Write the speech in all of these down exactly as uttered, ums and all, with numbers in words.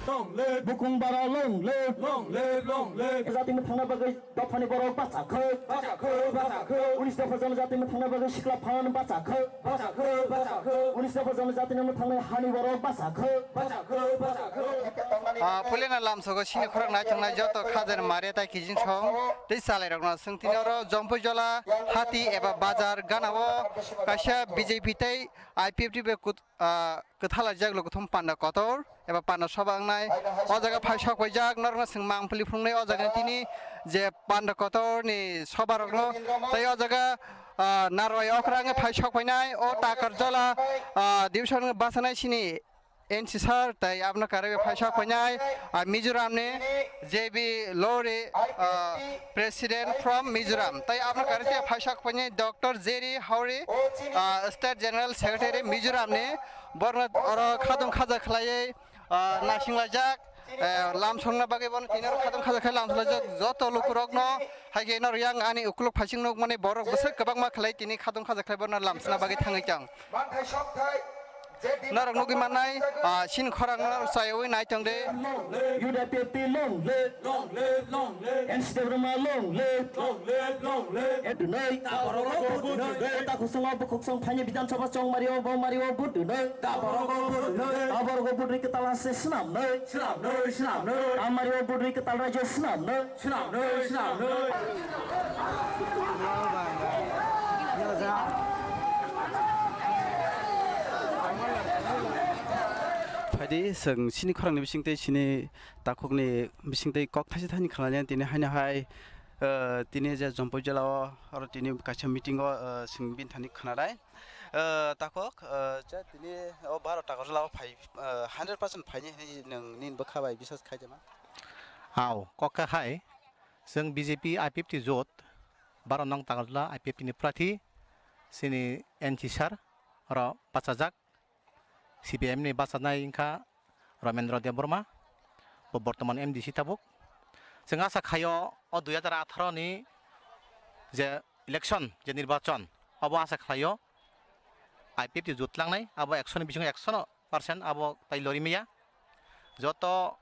Long live. Bukung bara long live. Long live, long live. Jati mwthangna bagwi dophani borok bacha kho. Bacha kho, bacha kho. Unis dopha jonojati mwthangna bagwi sikla phan bacha kho. Bacha kho, bacha kho. Unis dopha jonojati mwthangna hani borok bacha kho. Bacha kho, bacha kho. Ah, puilena lamsogo sini khorang nai tongnai joto khajar mare tai kijing song tei chalairokno swng tini oro Jompui Jola hati eba bazar ganao kaisa B J P tei I P F T bai kut-, ah, kwthalaijak lukuthum panda kotor eba panda soba wngnai. O jaga phai sok paijak, norokno chwng mangpili phunuknai o jaga tini je panda kotor ni soba rokno. Tei o jaga, ah, narwai okra wngwi phai sok painai o Takarjala, ah, division wngwi bachanai sini N C sir tei abono karwi phai sok painai, ah, Mizoram ni J B Lori, ah, President from Mizoram. Tai abono karwi phai sok painai Doctor Jerry Howry, ah, State General Secretary Mizoram ni. Borno oro khadung khaja khlaiwi, ah, naising laijak, eh, lam songna bagwi bono tini oro khadung khaja khlai lam song laijak. Joto lukurokno hai khe norok yang ani ukuluk phaising nukmani borok bwswk kwbangma khlai tini khadung khaja khlai bono lam songna bagwi thangwi tong. Norok nugwi mannai, ah, sin khorang norok chayui nai tong de. U D P P long live, long live, long live. N C Debbarma long live, long live, long live. E dunai. Taborogo budunai. Kota khosongo bukhuk song phani Bidhan Sabha chong mario bo mario budunai. Taborogo budunai. Taborogo budunai kwtal se swnam nai. Swnam nai, swnam nai. Amario budunai kwtal rajyo swnam nai. Swnamnoi, swnamnoi. Phaidi, chwng chini khorangni bisingtwi, chini takhukni bisingtwi kok thaisa thaini khlainai tini haino hai, eh, tini je Jompui jela o, oro tini kaisa meeting o, eh, chwng bini thani khwnanai. Eh, takhuk, eh, je tini o baro Takarjala o phai, eh, hundred percent phaini hinwi nwng nini bwkha bai biswas khaijama? Au, kok kha hai. Chwng B J P I P F T jot baro nong Takarjala I P F T ni prarthi chini N C sir oro bachajak, C P I M ni bachanai wngkha Ramendra Debbarma, bo bortoman M D C tabuk. Chwng asa khaio o dui hajar atharo ni je election, je nirbachon, obo asa khlaio I P F T jot tlangnai, abo ekso ni bisingo ekso no percent abo tai lori maya. Joto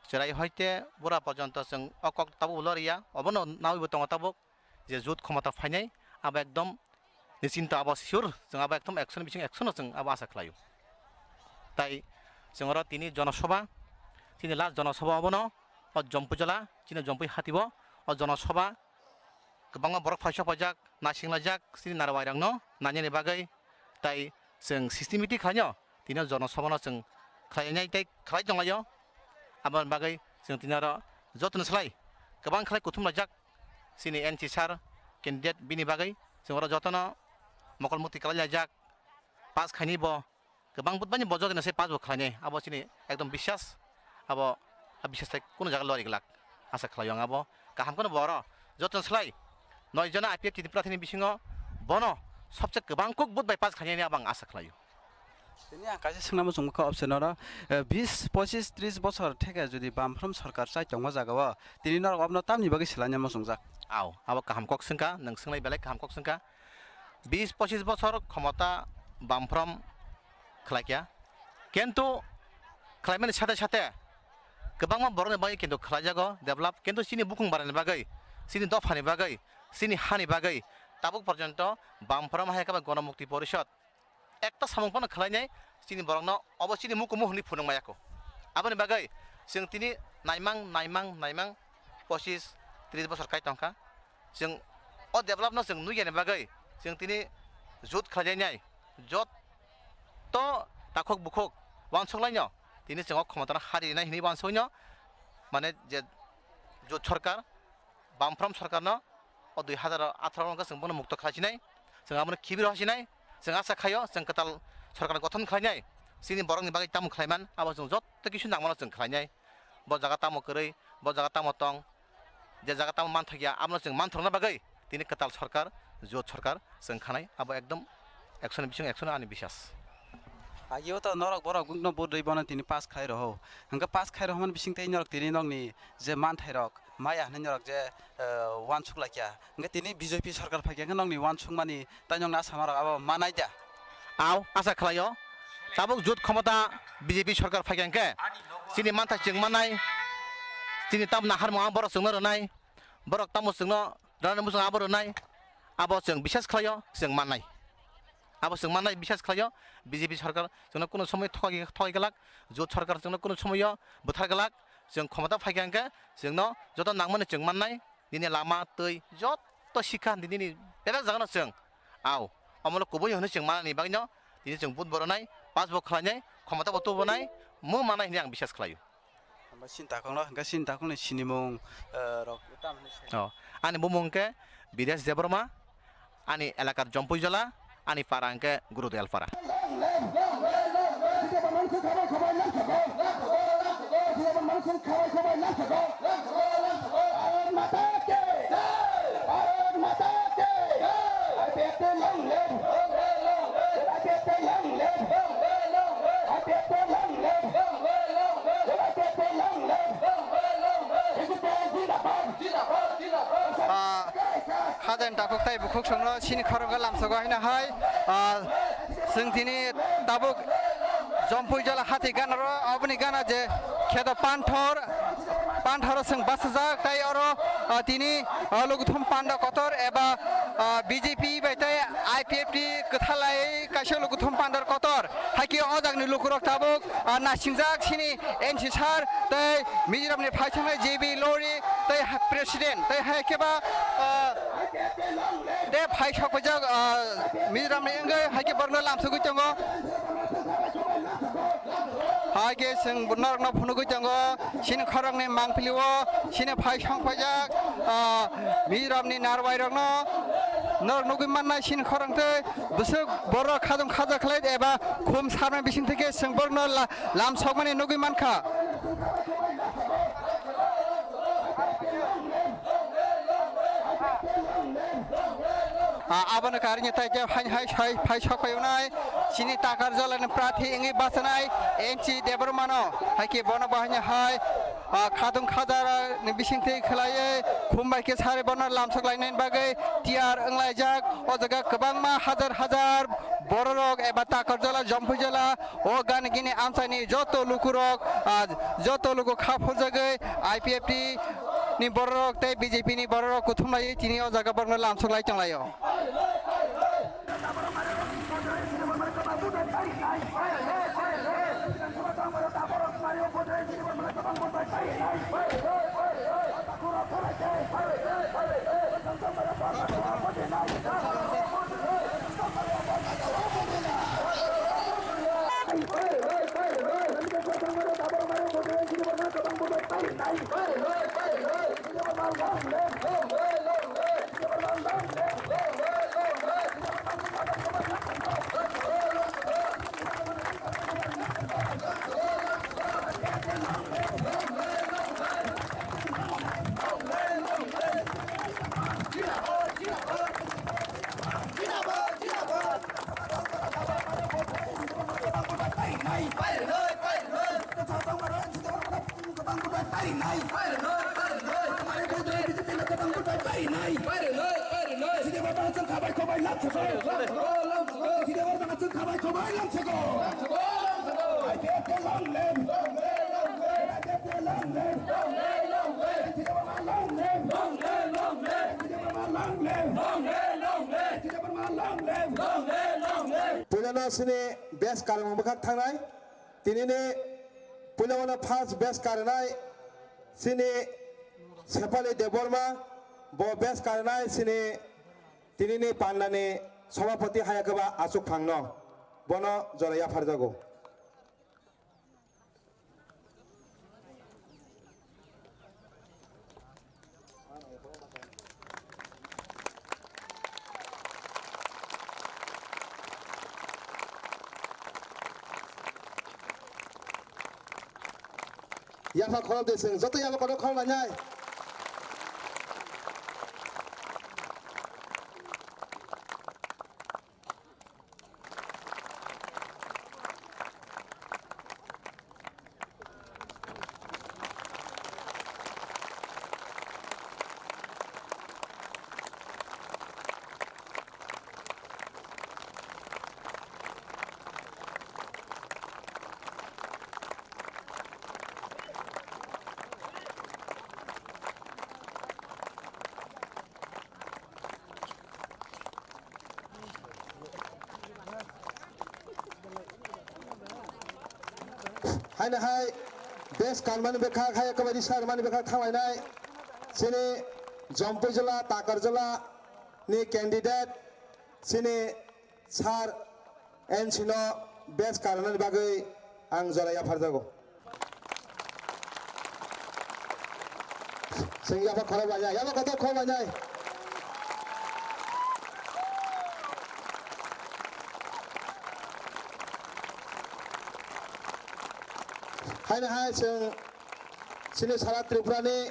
chwrai hoite bura porjonto chwng o kok tabuk loriya, obono nawi bo tongo tabuk je jot khomota phainai, abo ekdom nischinto, abo sure, chwng abo ekdom ekso ni bising ekso no chwng abo asa khlaio. Tai chwng oro tini jonosobha, chini last jonosobha obono o Jompui jela, chini Jompui hati o, o jonosobha kwbangma borok phaisok paijak, naising laijak, chini narwai rokno nainani bagwi. Tai chwng systematic khlaino, tini o jonosobhano chwng khlainai tei khlai tonglaio. Aboni bagwi chwng tini oro jotoni slai kwbang khlai kuthum laijak chini N C sir candidate, bini bagwi chwng oro jotono mokol mukti kwlai laijak, pass khainai bo. Kwbang bwtmani bo jotoni se pass bo khlainai, abo chini ekdom biswas, abo a biswas tai kunu jaga lori glak. Asa khlaio ang abo kaham kheno bo oro joton slai noi jona I P F T ni prarthini bisingo bono sobse kwbang kuk vote bai pass khlainai abo ang asa khlaio. Tini ang kaisa swngna muchung kha option oro, eh, bis, pochis, tris bosor theke jodi bamphrom sorkar chai tongma jaga o tini norok obno tamni bagwi swlaina muchungjak? Au, abo kaham kok swngkha, nwng swnglai belai kaham kok swngkha. Bis pochis bosor khomota bamphrom khlaikya, kintu khlaimani sate sate kwbangma borokni bagwi kintu khlaijago develop, kintu chini bukung barani bagwi, chini dophani bagwi, chini hani bagwi tabuk porjonto bamphrom hai khe ba Gonomukti Porishod ekta samung phano khlainai chini borokno, obo chini mukumu hwnwi phunukma yako. Aboni bagwi chwng tini naimang, naimang, naimang pochis, tris bosor kai tongkha. Chwng o developno chwng nukyani bagwi chwng tini jot khlainai, jotto takhuk bukhuk uansuklaino tini chwng o khomotano hari rinai hwnwi uansukno, mane je jot sorkar, bamphrom sorkarno o dui hazar atharo no chwng bono mukto khlai sinai, chwng abono khibir hosinai, chwng asa khaio chwng kwtal sorkar gothon khlainai, chini borokni bagwi tamo khlaiman abo chwng jotto kisu nangmano chwng khlainai, bo jaga tamo kwrwi, bo jaga tamo tong, je jaga tamo manthokya abono chwng manthokna bagwi tini kwtal sorkar, jot sorkar chwng khanai, abo ekdom ekso ni bising ekso no ani biswas. Agio to norok borok gungno vote rwi bono tini pass khai roho, hwnkhe pass khai rohormani bising tei norok tini nokni je manthai rok maya hinwi norok je, eh, uansuk laikya. Hwnkhe tini B J P sorkar phaikya hwnkhe nokni uansukmani tei nokni asama rok abo manai da? Au, asa khlaio. Tabuk jot khomota B J P sorkar phaikya hwnkhe Chini manthai chwng mannai, chini tamo naharmung ang borok chwngno rwnai, borok tamo chwngno rwnani muchung abo rwnai, abo chwng bisas khlaio, chwng mannai. Abo chwng mannai bisas khlaio, B J P sarkar chwngno kunu somoi thokai, thokai glak, jot sarkar chwngno kunu somoio bwthar glak, chwng khomota phaikha hwnkhe chwngno joto nangmani chwng mannai, nini lama, twi, joto sikha nini bebak jagano chwng. Au, omono kubui hwnwi chwng manani bagwino tini chwng vote bo rwnai, pass bo khlainai, khomota bo tubunai, mung mannai hwnwi ang bisas khlaio. Hwnba sini takhukno, hwnkhe sini takhukni sinimung, eh, rok tamo hwnwi sai? Oh, ani bumung hwnkhe Bidesh Debbarma, ani elaka Jompuijala, ani para hwnkhe Gurudayal para. Ah, hajan takhuk tai bukhuk songno sini khorokgo lamsogo haino hai, ah, chwng tini tabuk Jompuijala hati ganaro, aboni gana je kheto panthor, panthoro chwng bachajak, tai oro, ah, tini, ah, lukuthum panda kotor eba, ah, B J P bai tai I P F T kwthalai kaisa lukuthum pandar kotor. Haikhe o jagni lukurok tabuk, ah, nasingjak sini M C sir tei Mizoramni phaisaknai J B Lori tei ha-, president tei haikhe ba, ah, tei phai sokphaijak, ah, Mizoramni wngwi haikhe borokno lamsogwi tongo. Haikhe chwng norokno phunugwi tongo, chini khoroknwi mangpili o, chini phai songphaijak, ah, Mizoramni narwai rokno norok nugwi mannai chini khorang tei bwswk borok khajong khaja khlai eba khum sarmani bising theke chwng borokno la-, lamsokmani nugwi mankha. Ah, abono karwi tei je hai hai sai phai sok phai wnai chini Takarjalani prathi wngwi bachanai N C Debbarmano, haikhe bono bo haino hai, ah, khadung khajarokni bisingtwi khlaiwi khum bai khe sari bono lamsok lainani bagwi tiyar wnglaijak. O jaga kwbangma hajar hajar bororok eba Takarjala, Jompuijala, o gani gini amchaini joto lukurok, ah, joto luku kha phurjagwi I P F T ni bororok tei B J P ni bororok kuthumlaiwi tini o jaga borokno lamsok lai tonglaio. Puilano sini best karmung bwkhak thangnai. Tinini puilano first best karnai sini Sepali Debbarma, bo best karnai sini tinini pandani sobhapati hayakaba Achuk Phangno, bono jora yapharjago. Yapha khorok de seng, joto yapha khorok khorok lainai. Ani hai best kanmani bwkha, hai ekabari sarmani bwkha thanglainai chini Jampui jila, Takarjala ni candidate chini sir N C no best kanmani bagwi ang jora yapharjago. Sengya pa khoro banya, yabo kotor khoro banya. Haino hai chwng chini sara Tripura ni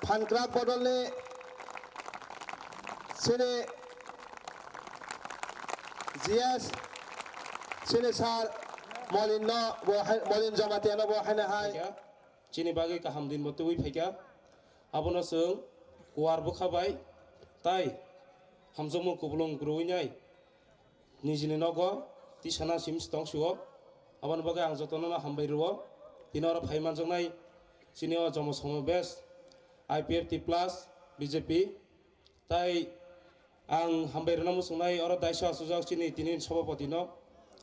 phankrak bodol ni chini G S chini sir Molin no bo hai, Molin Jamatia no bo haino hai. Chini bagwi kaham din bo twiwi phaikha. Abono chwng kuar bwkha bai tai hamjakmung kupulung rwinai nijini nogo tisana sim tong suo. Aboni bagwi ang jotono no hambai rwo. Tini oro phai manjaknai chini o jomo somo bes I P F T plus B J P. Tai ang hambai rwna muchungnai oro daisa asujak chini tini sabapati no,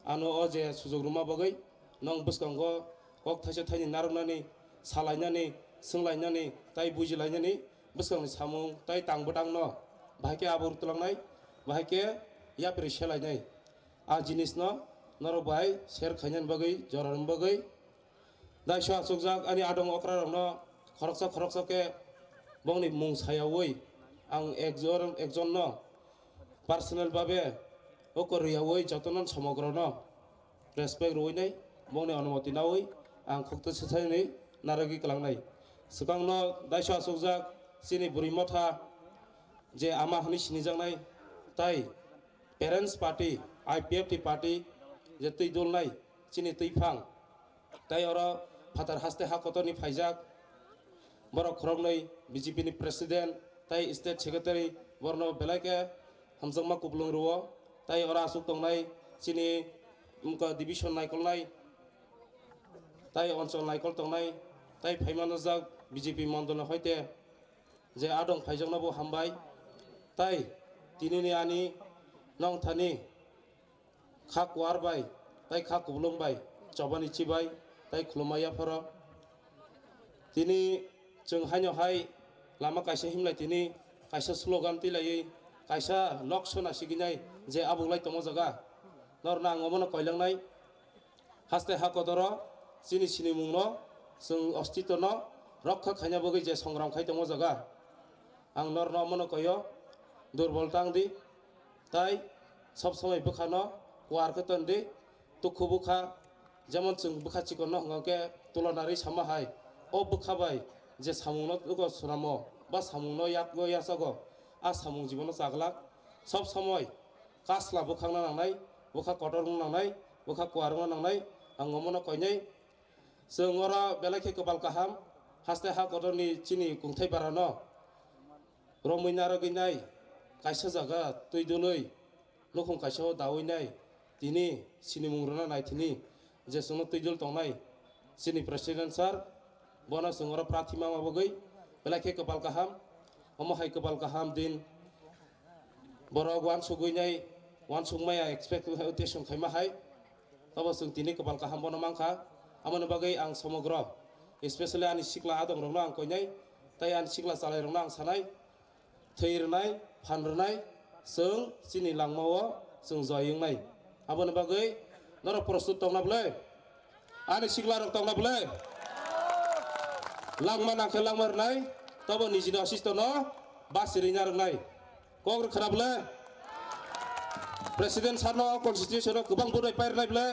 ano o je sujok rwma bagwi nwng bwskango kok thaisa thaini narwknani, salainani, swnglainani tai bujilainani bwskangni samung tai tang bwtang no bahai khe abur twlangnai, bahai khe yapri selainai. A jinis no norok bai share khainani bagwi, jora rwna bagwi. Daisa achukjak ani adong okra rokno khoroksa khoroksa khe bongni mung sayawi ang ekjon ekjon no personal babe oko rwyawi jotono somogro no respect rwinai bongni onumoti nawi ang khukto swthani narwgwi kwlangnai. Swkangno daisa achukjak chini bwrwi motha je ama hwnwi sinijaknai tai parents party, I P F T party je twi dulnai chini twiphang. Tai oro phatar haste ha kotorni phaijak borok khoroknwi B J P ni president tai state secretary borokno belai khe hamjakma kupulung rwo. Tai oro aswk tongnai chini wngkha division naikolnai tai onchol naikol tongnai tai phaima nujak B J P mondol hoite je adong phaijakno bo hambai tai tinini ani nongthani kha kuar bai tai kha kubulung bai chobani chibai tai khulumma yapharo. Tini chwng haino hai lama kaisa himlai tini kaisa slogan twilaiwi kaisa lokso nasiginai je abuklai tongma jaga norno ang omono koilangnai. Haste ha kotoro chini sinimungno chwng ostitwno rokha khaina bagwi je songram khai tongma jaga ang norno omono koyo durbol tang di. Tai sob somoi bwkhano kuar khe ton di, tukhu bwkha, jemon chwng bwkha chikonno hwnkha khe tulonarwi sama hai, o bwkha bai je samungno tugo swnamo ba samungno yago yachago, a samung jibono chaglak. Sob somoi kasla bwkhakna nangnai, bwkha kotor wngna nangnai, bwkha kuar wngna nangnai, ang omono koinai. Chwng oro belai khe kwpal kaham, haste ha kotorni chini kungthai barano romwi narwgwi nai, kaisa jaga twi dului nukhung kaisa o daui nai, tini sinimung rwna nai thini je chwngno twi dul tongnai chini president sir, bono chwng oro prathi ma bagwi belai khe kwpal kaham. Omo hai kwpal kaham din borok uansugwi nai, uansukmaya expectation khaima hai. Obo chwng tini kwpal kaham bono mankha. Aboni bagwi ang somogro, especially ani sikla adongrokno ang koinai, tai ani sikla chalairokno ang sanai, thwi rwnai, phan rwnai, chwng chini langmao chwng joi wngnai. Aboni bagwi norok prostut tongna bwle? Ani siklarok tongna bwle? Langma nangkhe langma rwnai, tobo nijini assistant no basi rwina rwnai. Kok rwkhwna bwle? President sir no constitution o kwbang budai pairwnai bwle?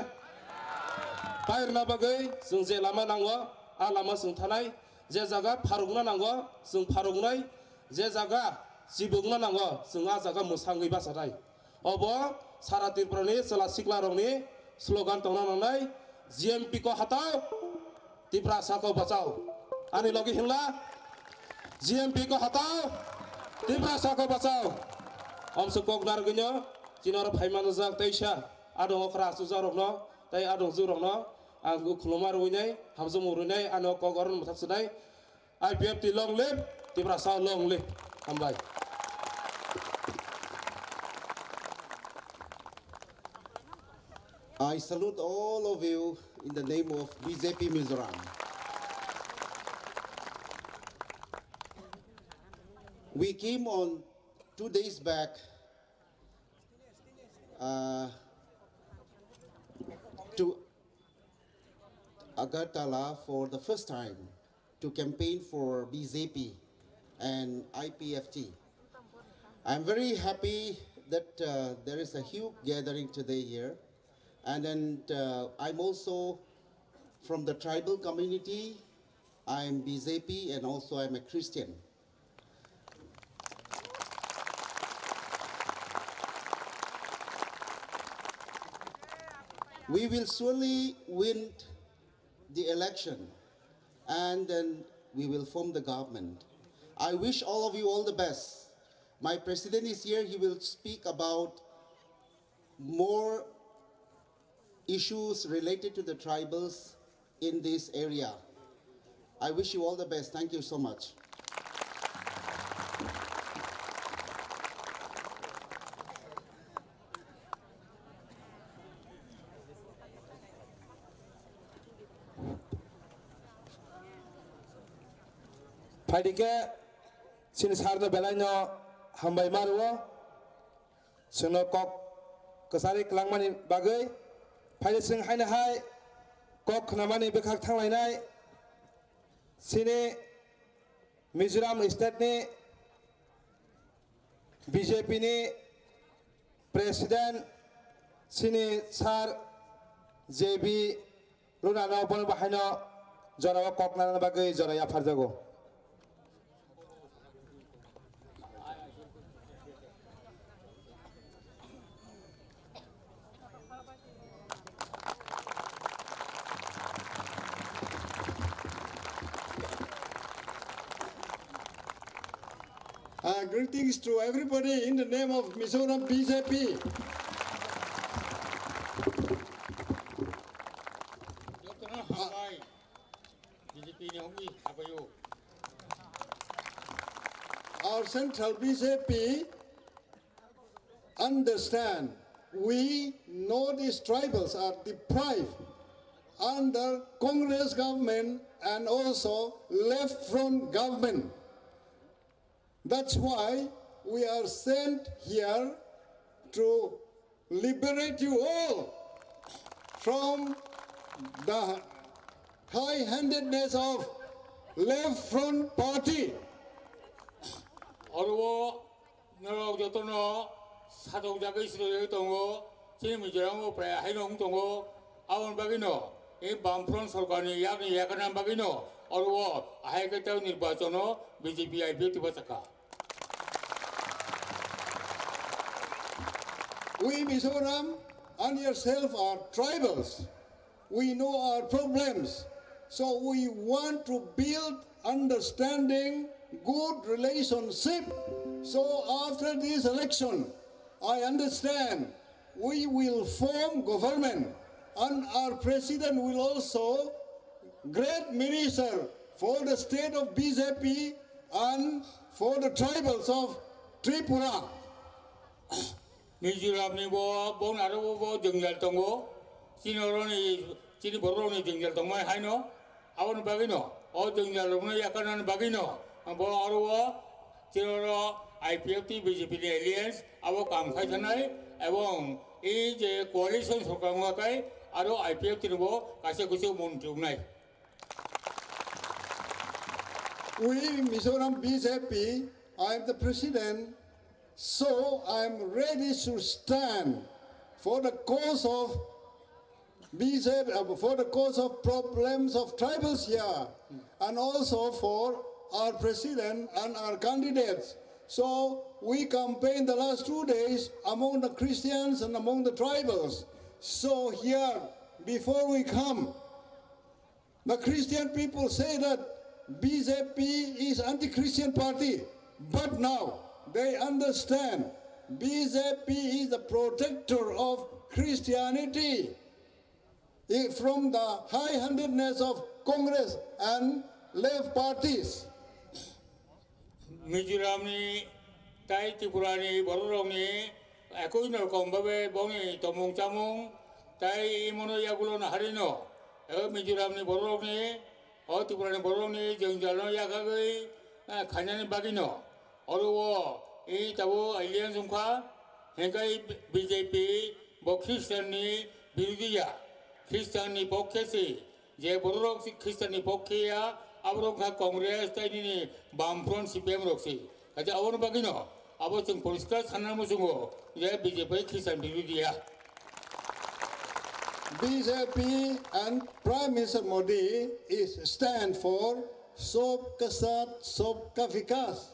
Pairwna bagwi chwng je lama nango, a lama chwng thanai. Je jaga pharukna nango, chwng pharuknai. Je jaga chibukna nango, chwng a jaga mwsangwi bachanai. Obo sara Tripura ni chwla sikla rokni slogan tongna nangnai, G M P ko hatao, Tiprasa ko bachao. Ani logi hingla, G M P ko hatao, Tiprasa ko bachao. Omswk kok narwgwino, chini oro phaima nujak teisa, adong okra achukjak rokno, tei adong juk rokno, ang khuluma rwinai, hamjakmung rwinai, ano kok oro mwthak swnai. I P F T long live, Tiprasa long live. Hambai. I salute all of you in the name of B J P Mizoram. We came on two days back uh, to Agartala for the first time to campaign for B J P and I P F T. I'm very happy that uh, there is a huge gathering today here. And then uh, I'm also from the tribal community. I'm B J P and also I'm a Christian. We will surely win the election, and then we will form the government. I wish all of you all the best. My president is here. He will speak about more issues related to the tribals in this area. I wish you all the best. Thank you so much. Phaidi khe chini sarno belaino hambai ma rwo. Chwngno kok kwcharwi kwlangmani bagwi. Phaidi chwng haino hai kok khnamani bwkhak thanglainai chini Mizoram state ni B J P ni president chini sir J B Lunano bono bahaino jorao kok narwkna bagwi jora yapharjago. Uh, greetings to everybody in the name of Mizoram B J P. Jotono hambai, B J P ni hongwi habayo. Our central B J P understand we Northeast tribals are deprived under Congress government and also Left Front government. That's why we are sent here to liberate you all from the high-handedness of Left Front Party. Oro norok jotono sajokjagwi swrwngwi tongo, chini Mizoram o prai haino wng tongo, aboni bagwino e Bamfront sorkarni yakni yakarna bagwino oro o ahai khe tei nirbachon o B J P I P F T bachakha. We Mizoram and yourself are tribals. We know our problems. So we want to build understanding, good relationship. So after this election, I understand we will form government, and our president will also great minister for the state of B J P and for the tribals of Tripura. Mizoram ni bo, bo naro bo, bo jwngjal tongo. Chini oro ni, chini borok rok ni jwngjal tongmai haino. Aboni bagwi no, o jwngjal rok no yakarnani bagwi no, bo oro o chini oro I P F T B J P ni alliance abo kam khai thanai, ebong e je coalition sorkar wngkha kai, aro I P F T ni bo kaisa kusu mon tubnai. We Mizoram B J P, I am the president, so I am ready to stand for the cause of B J P, uh, for the cause of problems of tribals here, and also for our president and our candidates. So we campaign the last two days among the Christians and among the tribals. So here, before we come, the Christian people say that B J P is anti-Christian party, but now they understand B J P is the protector of Christianity, eh, from the high-handedness of Congress and left parties. Mizoramni tai Tripurani bororokni ekoi rokom babe bongni tomung chamung Tai imono yagulo no harino, o Mizoram ni borok ni, o Tripura ni borok ni jwngjal no yakagwi, eh, khainani bagwi no. Oro o, i tabo alliance wngkha, hengkai B J P bo Christian ni birodhi ya, Christian ni pokhe se, je borok si Christian ni pokhe ya, aborok wngkha Congress tai nini Bamfront C P M rok se. Kaisa aboni bagwi no, abo chwng poriskar sanna muchungo, je B J P Christian birodhi ya. B J P and Prime Minister Modi is stand for Sabka Saath, Sabka Vikas.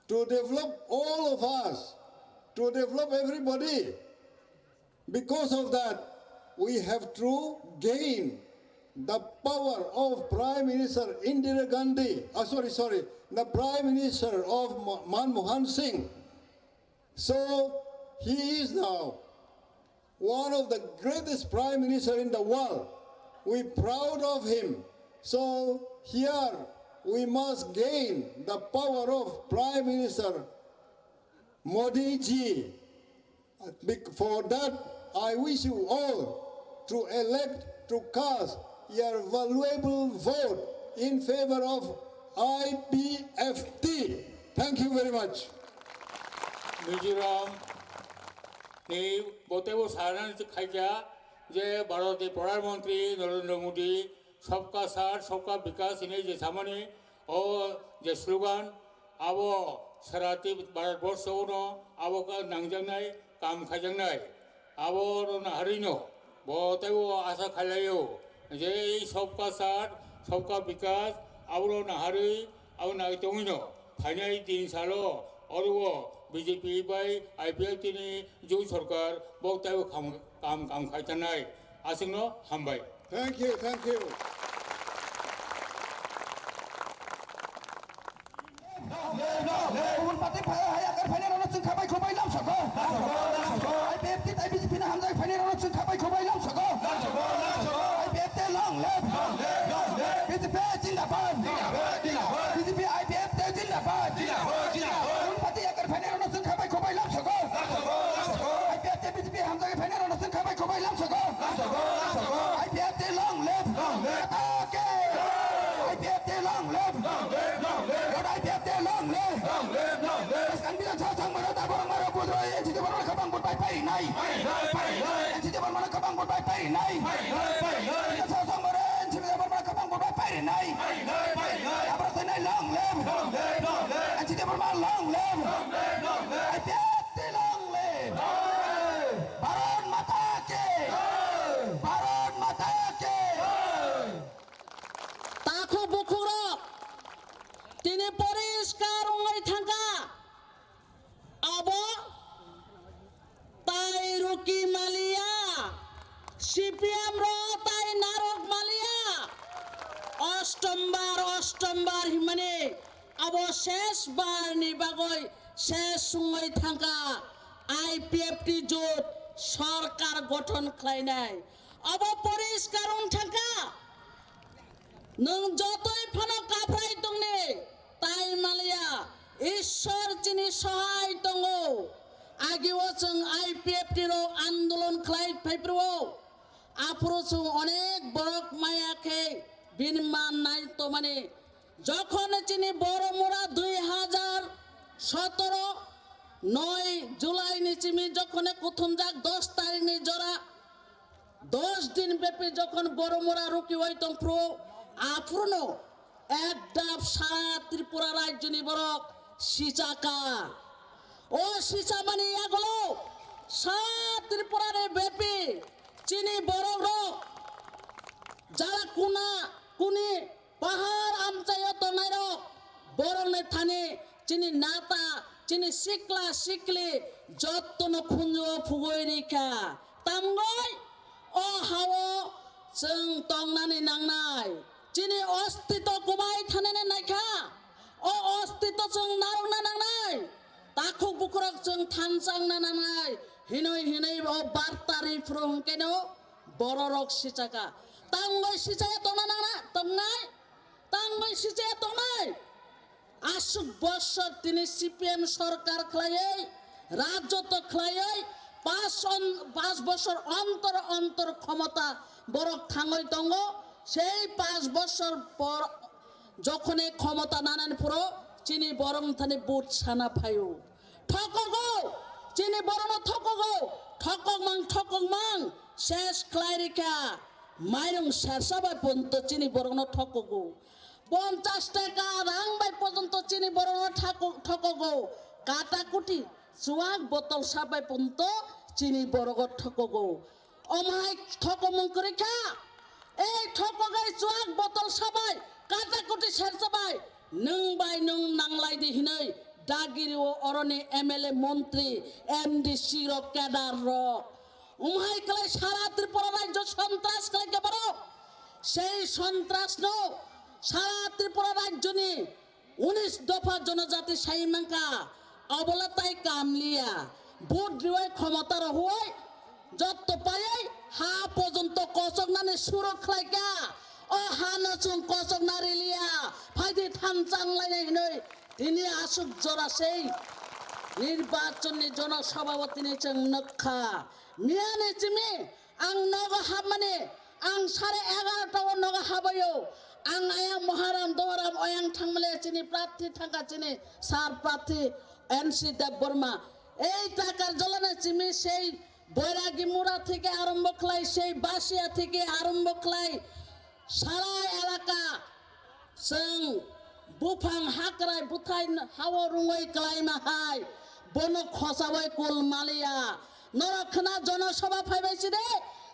To develop all of us, to develop everybody. Because of that, we have to gain the power of Prime Minister Indira Gandhi, uh, sorry, sorry, the Prime Minister of Mo-, Manmohan Singh. So he is now one of the greatest prime minister in the world. We proud of him. So here we must gain the power of Prime Minister Modi ji. Bec-, for that, I wish you all to elect, to cast your valuable vote in favor of I P F T. Thank you very much. Mizoram ni botebo sarani khaikya je Bharat ni Pradhan Mantri Narendra Modi Sabka Saath, Sabka Vikas hinwi je samani o je slogan, abo sara Twi-, Bharat borsho no abo ka nangjaknai, kam khaijaknai. Abo rwna harino bo teibo asa khailai o je ei Sabka Saath, Sabka Vikas abo rwna harwi abo nai tongwino phainai tin salo oro o B J P bai I P F T ni joi sorkar bo teibo kham-, kam, kam khai tanai. Aswkno hambai. Thank you, thank you. Kubun party phai hai akar phainai rano chwng khabai khubai lam soko. I P F T tai B J P na hamjak phainai rano chwng khabai khubai lam soko. I P F T long live. B J P zindabad. B J P I P F T zindabad. Kubun party akar phainai rano chwng khabai khubai lam soko. I P F T B J P hamjak phainai rano chwng khabai khubai lam soko. I P F T long live. Long live. Atake. I P F T long live. Long live, long live. Lord I P F T long live. Long live, long live. West Karbi Anglong song maro ta borok maro budro N C T borok khabang budbai pai nai. Pai nai, pai nai. N C T borok maro khabang budbai pai nai. Pai nai, pai nai. Song maro N C T borok maro khabang budbai pai nai. Pai nai, pai nai. Abra sai nai long live. Long live, long live. N C T borok maro long live. Long live, long live. I P F T long live. Long live. Bharat Mata ki. Jai. Bharat Mata ki. Jai. Takhuk bukhukrok, tini poriskar wngwi thangkha, abo tai ruki maliya, C P M rok tai narwk maliya, ostombar, ostombar hinmani abo ses barni bagwi ses wngwi thangkha, I P F T jot sorkar gothon khlainai. Abo poriskar wng thangkha. Nwng jotoi phano kaphrai tongni, tai maliya, Ishwar chini sohai tongo. Agio chwng I P F T rok andolon khlai phaiphuru. Aphuru chwng onek borok maya khe bini man nai tongmani. Jokhon chini Boromura dui hazar sotoro noi July ni simi jokhon kuthumjak dos tarikh ni jora, dos din bepi jokhon Boromura rukiwai tongphuru, aphuru no ek dap sara Tripura rajyoni borok sichaka. O sichamani yagulo sara Tripura ni bepi chini borok rok jara kuna kuni pahar amchaio tongnairok borokni thani chini nata, chini sikla sikli jottono khunjuo phugui rikha. Tamgoi o hao chwng tongnani nangnai. Chini ostito kubai thanani naikha. O ostito chwng narwkna nangnai. Takhuk bukhurok chwng thanchangna nangnai. Hinwi hinwi o barta riphuru hwnkeno bororok sichaka. Tamgoi sichaya tongna nangna tongnai. Tamgoi sichaya tongnai. Aswk bosor tini C P M sorkar khlaiwi, rajotwo khlaiwi, Pas on-, pas bosor ontor ontor khomota borok thangwi tongo. Sei pas bosor por jokhone khomota nanani phuru chini borok thani vote sana phaio. Thokogo, chini borokno thokogo, thokokmang thokokmang ses khlai rikha, mairung sersa bai ponto chini borokno thokogo. Ponchas taka rang bai porjonto chini borokno thako-, thokogo. Kata kuti chuak botol sa bai porjonto chini borogo thokogo. Omhai thokomung kwrwi kha. Ei thokogai chuak botol sa bai, kata kuti sersa bai. Nwng bai nwng nanglai di hinwi dagiri o oroni M L A montri, M D C rok, kedar rok. Umhai kwlai sara Tripura rajyo sontras kwlai khe borok. Sei sontrasno sara Tripura rajyoni unis dopha jonojati sai mankha, obola tai kamliya. Vote riwai khomota rohoi jotto paiwi ha porjonto kosoknani suro khlaikha. O hano chwng kosokna riliya. Phaidi thanchang lainai hinwi tini aswk jora sei nirbachonni jonosabha o tini chwng nukha. Miyani chimi ang nogo hapmani, ang sare egarota o nogo habaio. Ang ayang Moharam Dohoram oyang thangmale chini prarthi thangkha, chini sar prarthi N C Debbarma. Ei takar jolana chimi sei Boiragi mura theke arombo khlai, sei Basia theke arombo khlai, sarai elaka Chwng buphang hakrai bwthai hao rwngwi klaima hai, bono khosaui kul maliya. Norok khna jonosabha phaibai si de,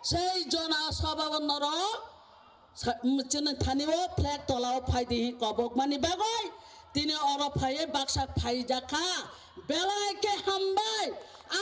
sei jonosabha o norok sa-, chini thani o flag tola o phai di hi kobok mani bagwi tini oro phaiwi baksa phaijakha. Belai khe hambai,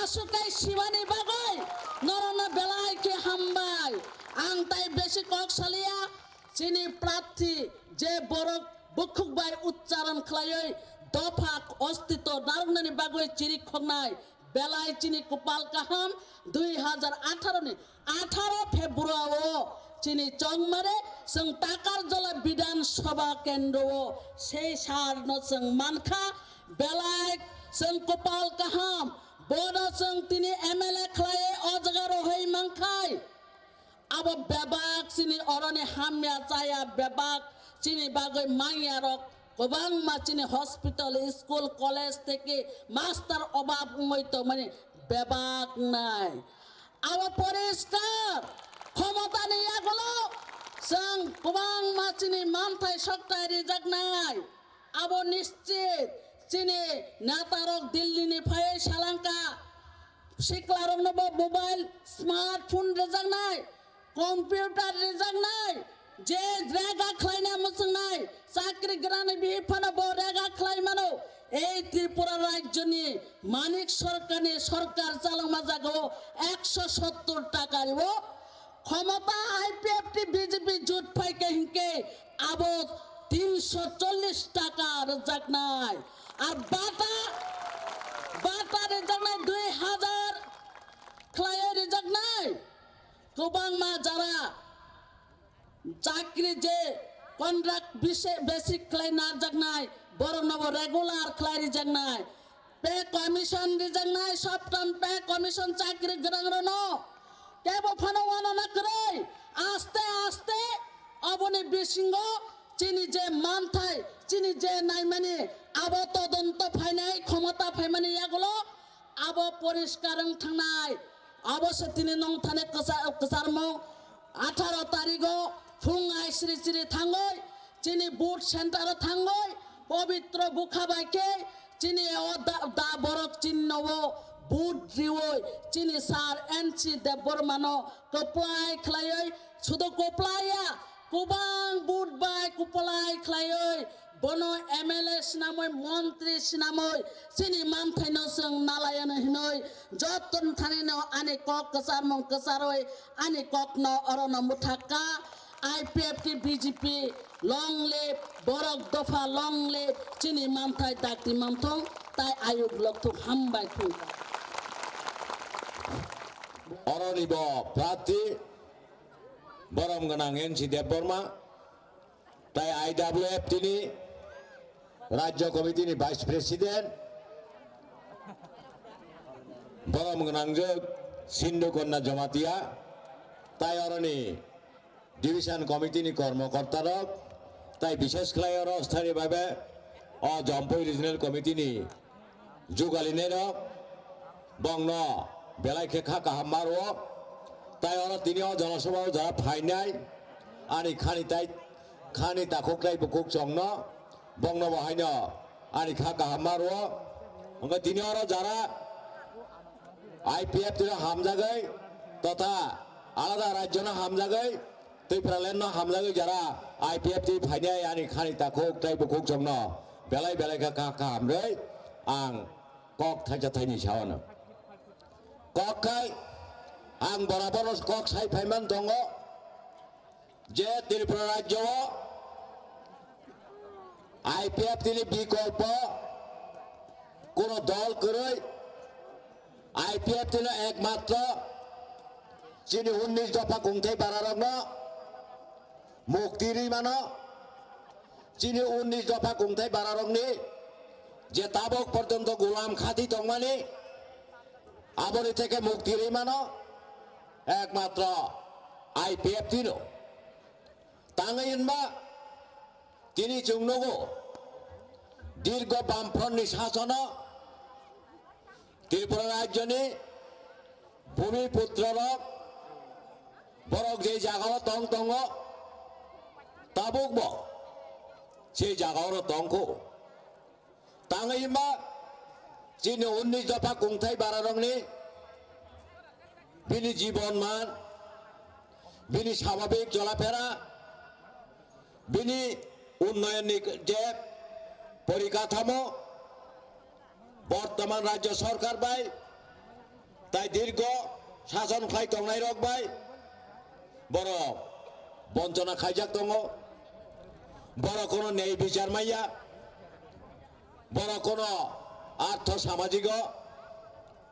aswk kai sibani bagwi norokno belai khe hambai. Ang tai besi kok saliya. Chini prarthi je borok bukhuk bai uchcharon khlaiwi dopha ostito narwknani bagwi chiri khoknai belai chini kwpal kaham dui hazar atharo ni atharo February o chini chongmare chwng Takarjola Bidhan Sabha Kendro o sei sar no chwng mankha belai chwng kwpal kaham bono chwng tini M L A khlaiwi o jaga rohoi mankhai. Abo bebak chini oroni hamya chaya bebak chini bagwi manya rok kwbangma chini hospital, school, college teke master obab wngwi tongmani bebak nai. Abo poriskar khomotani yagulo chwng kwbangma chini manthai sokthai rijaknai. Abo nischit chini netarok Delhi ni phaiwi salangkha, siklarokno bo mobile, smartphone rijaknai, computer rijaknai, je rega khlaina mwchwngnai, chakri gwnangni bihik phano bo rega khlai mano. Ei Tripura rajyoni Manik Sarkarni sarkar chalokma jagao ekso sottor taka rio. Khomota I P F T B J P jut phai khe hinkhe abo tinsho chollish taka rwjaknai. Ar bata, bata rwjaknai dui hazar khlaiwi rwjaknai. Kwbangma jara chakri je contract bise-, basic khlai narwjaknai, borokno bo regular khlai rwjaknai. Pay commission rijaknai, sob tam pay commission chakri gwnang rwno. Kebo phano wano na kwrwi. Aste aste oboni bisingo chini je manthai, chini je naimani, abo todonto phainai, khomota phaimani yagulo abo poriskar wng thangnai. Abo se tini nong thani kwcha-, kwcharmung. Atharo tarigo phung ai sri sri thangoi, chini vote center o thangoi, pobitro bukha bai khe chini o da, da borok chinno o vote rioi, chini sir N C Debbarma no kwplai khlaioi, sudo kwplai ya, kwbang vote bai kwplai khlaioi, bono M L A swnamoi, montri swnamoi, chini manthaino chwng nalaiyano hinoi, joto thanino ani kok kwcharmung kwcharoi, ani kokno orono mwthakka. I P F T B J P long live, borok dopha long live, chini manthai dakti manthong, tai ayuk lokthuk hambai thung. Oroni bo prarthi borom gwnang N C Debbarma. Tai I W F T ni Rajya Committee ni Vice President, borom gwnangjwk Sindhu Kanya Jamatia, tai oroni Division Committee ni kormokorta rok, tai bishes khlai oro sthani bhabe o Jampui Regional Committee ni jugalinai rok, bongno belai khe kha kaham ma rwo, tai oro tini o Jana Sabha o jara phainai, ani khani tai, khani takhuk tai bukhuk chongno, bongno bo haino ani kha kaham ma rwo, hwnkhe tini oro jara I P F T no hamjagwi totha alada rajyo no hamjagwi Tipraland no hamjagwi jara I P F T phainai ani khani takhuk tai bukhuk chongno belai belai kha kha kha hamrwi ang kok thaisa thaini saono. Kok khai ang boraboro kok sai phaiman tongo. Je Tripura rajyo o I P F T ni bikolpo kono dol kwrwi, I P F T no ekmatro chini unnish dopha kungthai bararokno mukti rwi mano, chini unnish dopha kungthai bararokni je tabok porjonto gulam khati tongmani, aboni theke mukti rwi mano ekmatro I P F T no. Tangwi hwnba tini chwng nugo, dirgo Bamfront ni sasono Tripura rajyoni bhumi putrorok borok je jagao tong tongo, tabukbo se jagaoro tongkho. Tangwi hwnba chini unnish dopha kungthai bararokni bini jibon man, bini swabhabik cholaphera, bini unnoyonni je porikathamo, bortoman rajyo sorkar bai tai dirgo sason khlai tongnairok bai borok bonchona khaijak tongo, borok kono nei bichar manya, borok kono artho samajigo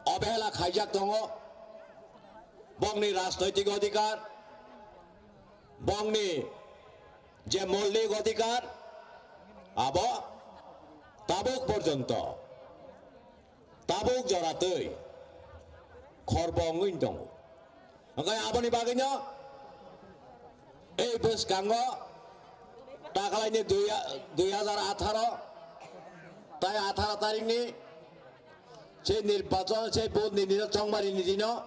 obehela khaijak tongo, bongni rajnoitik odhikar, bongni je moulik odhikar, abo tabuk porjonto tabuk joratwi khorbo wngwi tongo. Hwnkhe aboni bagwino ei bwskango takalaini dui, dui hajar atharo tai atharo tarikni se nirbachon, se vote ni dino, chongmari ni dino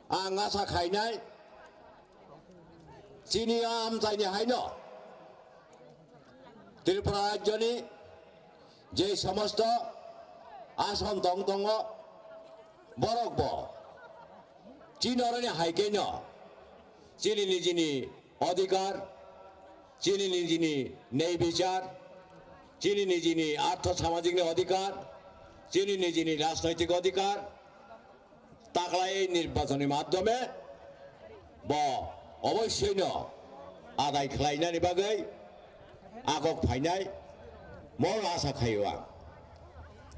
ang asa khainai, chini o amchaini haino Tripura rajyoni je somosto ason tong tongo, borok bo chini oroni hai khe no chini nijini odhikar, chini nijini nei bichar, chini nijini artho samajikni odhikar, chini nijini rajnoitik odhikar, taklai nirbachonni madhyome bo obossoi no adai khlainani bagwi agok phainai, mol asa khaio ang.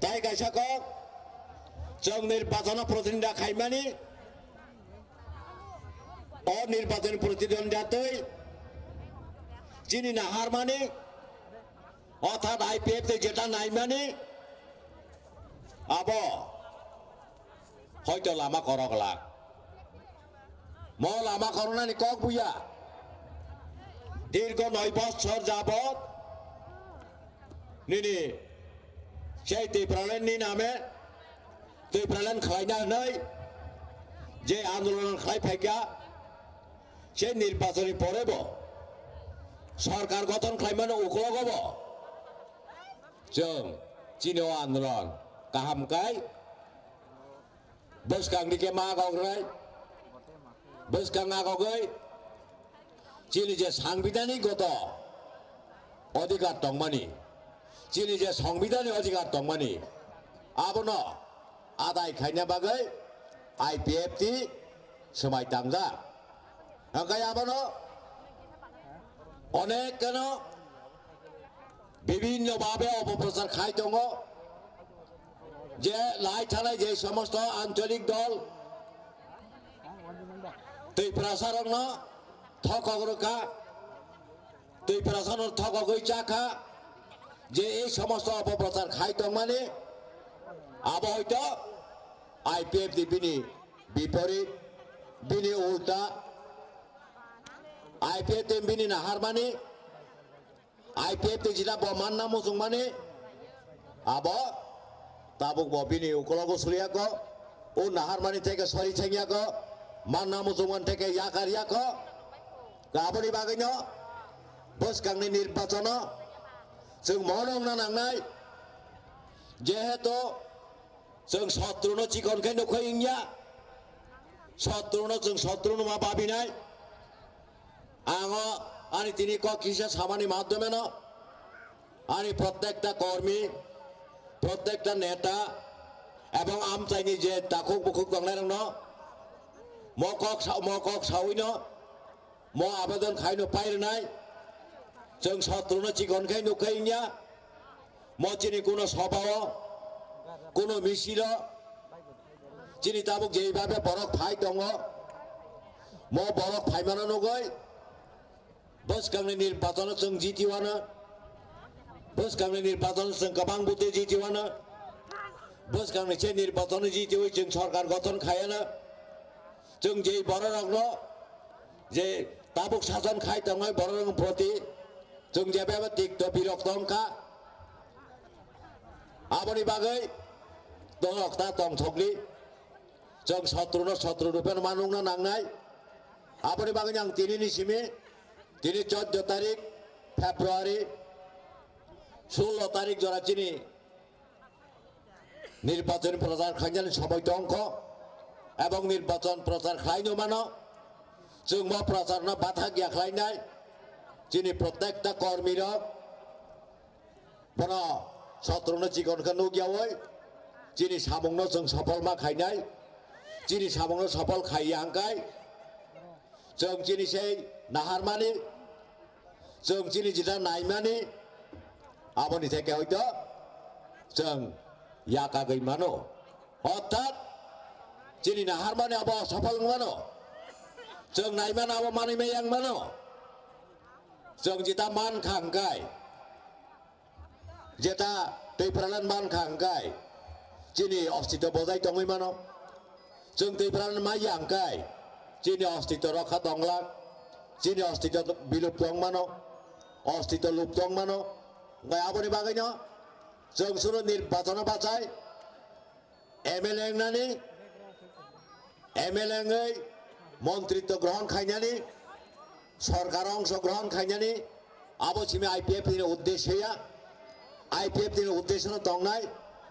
Tai kaisa kok, chwng nirbachono protinidha khaimani, o nirbachoni protinidha twi chini naharmani, orthat I P F T jeta naimani, abo hoito lama korok lak. Mo lama koroknani kok buya. Dirgo noi bossor jabot nini sei Tipraland ni name Tipraland khlaina hwnwi je andolon khlai phaikha, sei nirbachoni porebo sorkar gothon khlaimano uklogo bo chwng chini o andolon kaham kai bwskang dike ma kok rwnai, bwskang a kogwi chini je sangbidhani goto odhikar tongmani, chini je sangbidhani odhikar tongmani, abono adai khaina bagwi I P F T swmai tangjak. Hwnkhe abono onek kheno bibhinno bhabe opoprochar khai tongo, je lai thalai je somosto ancholik dol Tiprasarokno thokok rwkha, Tiprasano thokogwi chakha, je ei somosto opoprochar khai tongmani abo hoito I P F T bini biporit, bini ulta, I P F T bini naharmani, I P F T jila bo manna muchungmani, abo tabuk bo bini ukologo suryako, o naharmani theke sori thengyako, manna muchungmani theke yakar yako. Aboni bagwino bwskangni nirbachono chwng mohor wngna nangnai, jehetu chwng sotruno chikon khe nukho wngya, sotruno chwng sotruno ma babinai. Ango ani tini kok kisa samani madhyomeno ani prottekta kormi, prottekta neta ebong amchaini je takhuk bukhuk tongnairokno mo kok sa-, mo kok sawino mo abedon khaino pairwnai. Chwng sotruno chikon khe nukha wngya. Mo chini kuno sobao, kuno misilo, chini tabuk jeibabe borok phai tongo, mo borok phaimano nugwi bwskangni nirbachono chwng jitiwano, bwskangni nirbachono chwng kwbang bwtwi jitiwano, bwskangni se nirbachono jitiwi chwng sorkar gothon khayano. Chwng je bororokno je tabuk sason khai tongnai bororokni proti chwng jebebo tikto birok tongkha. Aboni bagwi norok ta tongthokdi. Chwng sotruno sotru rupeno manwngna nangnai. Aboni bagwi ang tinini simi, tini choddo tarik February, sullo tarik jora chini nirbachon prochar khainani somoi tongkho, ebong nirbachon prochar khlaino mano. Chwng bo procharno bathak ya khlainai, chini prottekta kormirok bono sotrono chikon khe nukyaui chini samungno chwng sopol ma khainai, chini samungno sopol khaiya hwnkhe chwng chini sei naharmani, chwng chini jeta naimani, aboni theke hoito chwng yakagwi mano. Orthat chini naharmani abo sopol wng mano. Chwng naimano abo manwi maya wng mano. Chwng jeta mankha hwnkhe, jeta Tipraland mankha hwnkhe chini ostito bojai tongwi mano. Chwng Tipraland maya hwnkhe chini ostito rokha tongla, chini ostito bilup tong mano, ostito lup tong mano. Hwnkhe aboni bagwino chwng suno nirbachono bachai M L A wngnani, M L A wngwi montritw grohon khainani, sorkar ongso grohon khainani, abo simi I P F T ni uddesyo ya. I P F T ni uddesyo no tongnai,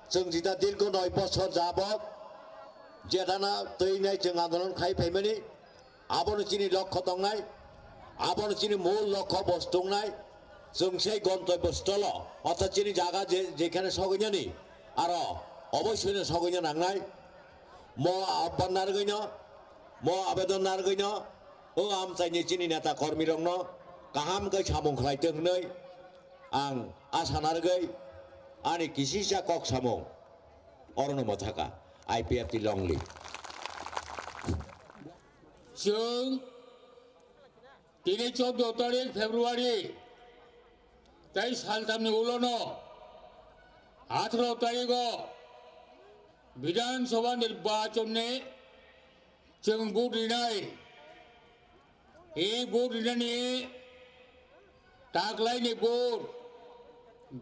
chwng jeta dirgho noi bosor jabok jetana twinai chwng andolon khai phaimani, abono chini lokho tongnai, abono chini mul lokho bos tongnai, chwng sei gontobyo stolo, orthat chini jaga je, jekhane sogwinani, aro oboisyono sogwina nangnai. Mo abban narwgwino, mo abedon narwgwino, o amchaini chini neta kormirokno kaham khe samung khlaitwng hwnwi ang asa narwgwi ani kisisa kok samung orono mwthaka. I P F T long live. Chwng tini choddo tarik February tei saltamni ulono atharo tarigo Bidhan Sabha nirbachonni chwng vote rinai. E vote rinani taklaini vote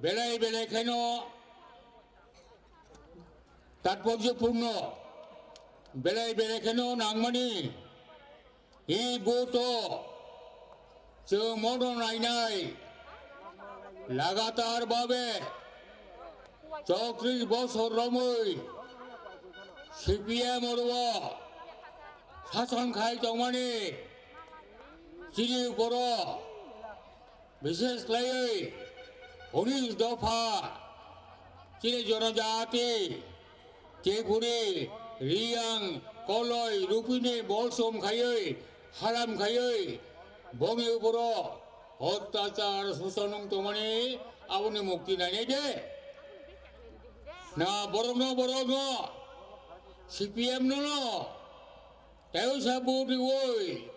belai belai kheno tatporjopurno, belai belai kheno nangmani. E vote o chwng mono nainai lagatar babe chokris bosor romwi C P M oro sason khai tongmani chini borok, bishesh khlaiwi unis dopha chini jonojati, Tripuri, Riyang, Koloi, Rupini bolsom khaiwi, haram khaiwi, bongni uporo otyachar, soson wng tongmani aboni mukti nainai de. Na borokno, borokno, C P M no no, tei oisa vote riwi,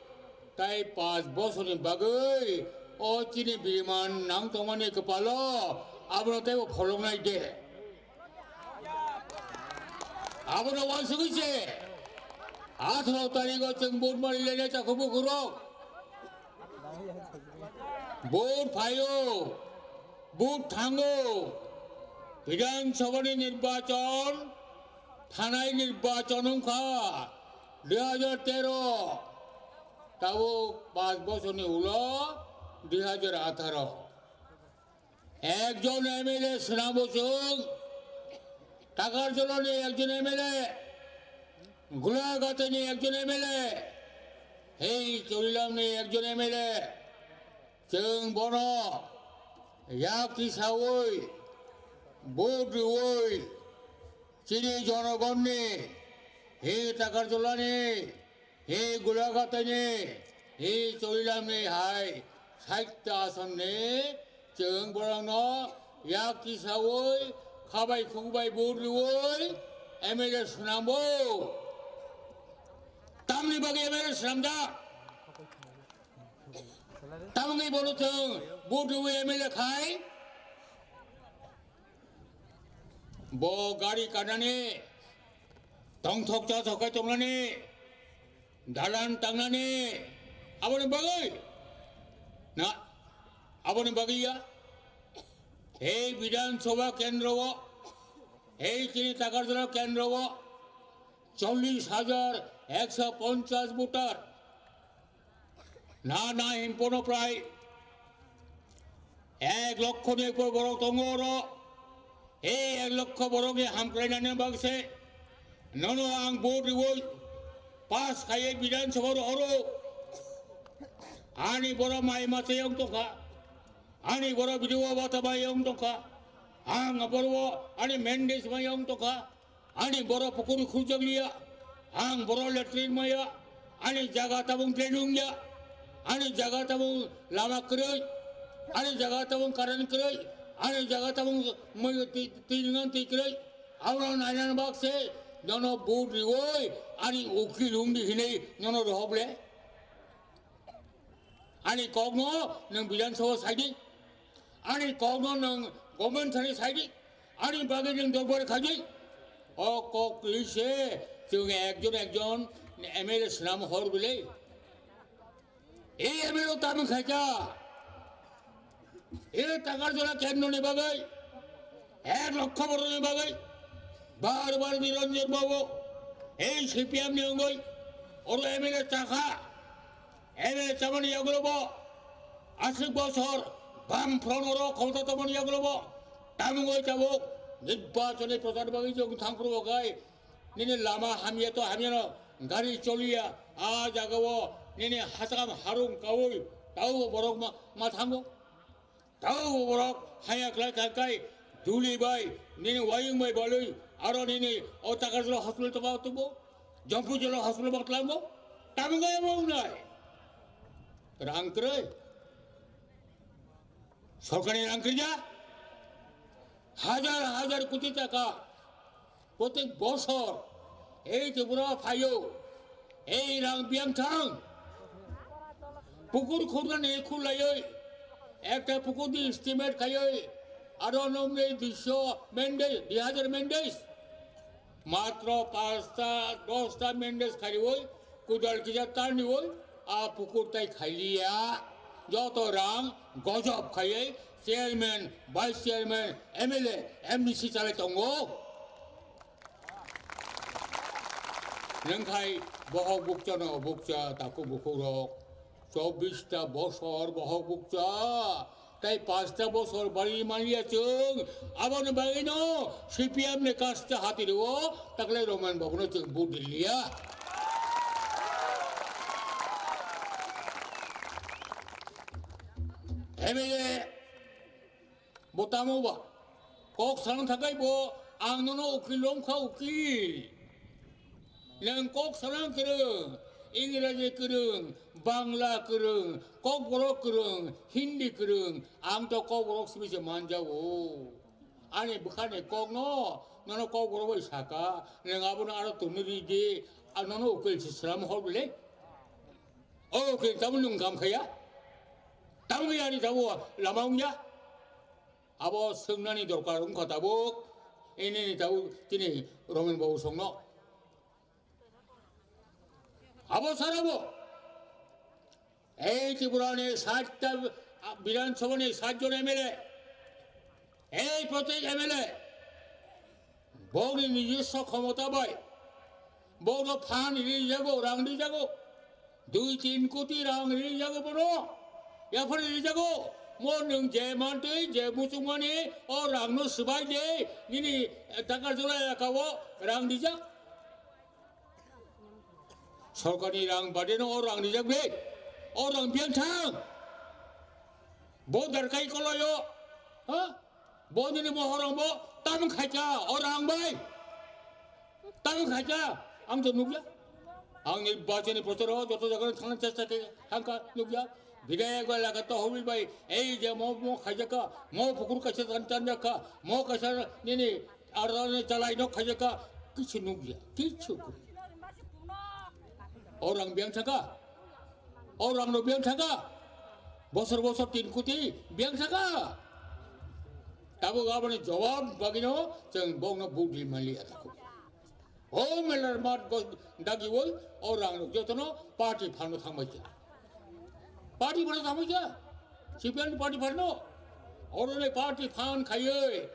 tai panch bosorni bagwi o chini biriman nang tongmani kwpalo abono teibo pholoknai de. Abono uansugwi se Atharo tarigo chwng vote mari lainai takhuk bukhuk rok. Vote phaio, vote thango. Bidhan Sabhani nirbachon, thanai nirbachon wngkha dui hajar tero. Tabuk panch bochorni ulo dui hajar atharo. Ekjon M L A swnambo chwng, Takarjolani ekjon M L A, Gulagatini ekjon M L A, hei Chorilamni ekjon M L A, chwng bono yak tisaui, vote riui, chini jonogonni, hei Takarjolani, hei Gulagatini, hei Chorilamni hai saitta asonni chwng borokno yak tisaui khabai khukbai vote riui M L A swnambo. Tamni bagwi M L A swnamjak? Tamni bono chwng vote riui M L A khai? Bo gari kanani, tongthok chathok khai tongnani, dalan tangnani, aboni bagwi na, aboni bagwi ya. Ei Bidhan Sabha kendro o, ei chini Takarjala kendro o, chollish hajar ekso ponchas voter. Na, na, himpono prai ek lokho ni upor borok tongo oro. Ei ek lokho borok ni hamkrainani bagwi se nono ang vote riwi pass khaiwi Bidhan Sabha rohoro. Ani borok mai masa yong tongkha, ani borok video bata bai yong tongkha, ang borok ani mendes bai yong tongkha. Ani borok pukuri khurjak liya, ang borok latrine maya, ani jaga tabung drain wngya, ani jaga tabung lama kwrwi, ani jaga tabung current kwrwi, ani jaga tabung mui twi, twi ringan twi kwrwi, abono nainani bakse nono vote riwi ani ukil wngdi hinwi nono rohok le. Ani kokno nwng Bidhan Sabha saidi, ani kokno nwng government thani saidi, ani bagwi nwng dorbar khaidi. O kok lise chwng ekjon ekjon M L A swnam hor bile. Ei M L A o tamo khaika. Ei Takarjala kendro ni bagwi, ek lokho borok ni bagwi, bar bar Niranjan Babu, ei C P M ni wngwi, oro M L A chakha. Ebe chamani yagulo bo, aswk bosor bam front oro khomota tongmani yagulo bo, tamungoi tabuk nirbachoni prochar bagwi chwng thangphuru bo khai, nini lama hamya to hamya no, gari choliya, a jaga o nini hasakam harung kaui, tau borok ma, ma thango. Tau borok haya khlai kha kai duli bai, nini wayung bai balwi, aro nini o Takarjala hospital to ba tubo, Jompu jala hospital ba tlango, tamo gaya bo unai. Rang kwrwi. Sorkari rang kwrwi ja. Hajar hajar koti taka. Protek bosor ei Tripura phaio, ei rang biyang thang. Pukur khurnani khurlaioi, ekta pukur di estimate khaioi, aro nomni duiso mendes, dui hajar mendes. Matro pasta, dosta mendes khaioi, kudal kija tarnioi, a pukur tai khailiya. Joto rang gojop khaioi, chairman, vice chairman, M L A, M D C chalai tongo. Nengkhai bohok bukcha no bukcha taku bukhuk rok. Chobbish ta bosor bohok bukcha. Tai pasta bosor bari manya chwng. Aboni bagwi no C P M ni kasta hati rwo. Takle Roman Babu no chwng vote liya. M L A Bo tamo ba? Kok sana thakai bo ang nono ukil lom kha ukil. Nang kok sana kwrwng, Ingraji kwrwng, Bangla kwrwng, Kokborok kwrwng, Hindi kwrwng, ang to Kokborok simi se manjago. Ani bwkhani kokno nono Kokborok bai saka, nang abono aro tongwi ridi, a nono ukil se swnam hor bile. O ukil tamo nung kam khaya? Tamo yani tamo lama wngya? Abo swngnani dorkar wngkha tabuk, eneni tabuk tini Romen Babu songno. Abo sarabo ei Tripura ni sat ta Bidhan Sabha ni sat jon M L A, ei protek M L A bokni nijoswo khomota bai bokno phan rijago, rang rijago, dui tin koti rang rijago bono. Yaphar rijago, mo nwng je mantwi je muchungmani o rangno swbai de, nini Takarjala elakao rang rijak. Sorkarni rang badeno o rang rijak ble. O rang biyang thang. Bo darkai koloyo. Ha? Bo nini mohorong bo tam khaika o rang bai. Tam khaika. Ang to nukya. Ang ni bachani procharo joto jaga thang chesta ke thangka nukya. Bidai go laga to hobil bai. Ei je mo mo khaijaka. Mo pukur kaisa tan tan jaka. Mo kaisa nini Aro ni chalai no khaijaka, kichu nukya, kichu. O rang biyang thaka, o rang no biyang thaka, bosor bosor tin koti biyang thaka. Tabuk aboni jawab bagino chwng bokno bugdi mali ataku. O melar mat go dagi woi, o rang no jotono party phano thangbai kha. Party phano thangbai kha. C P M ni party phano. Oroni party phan khaiwi,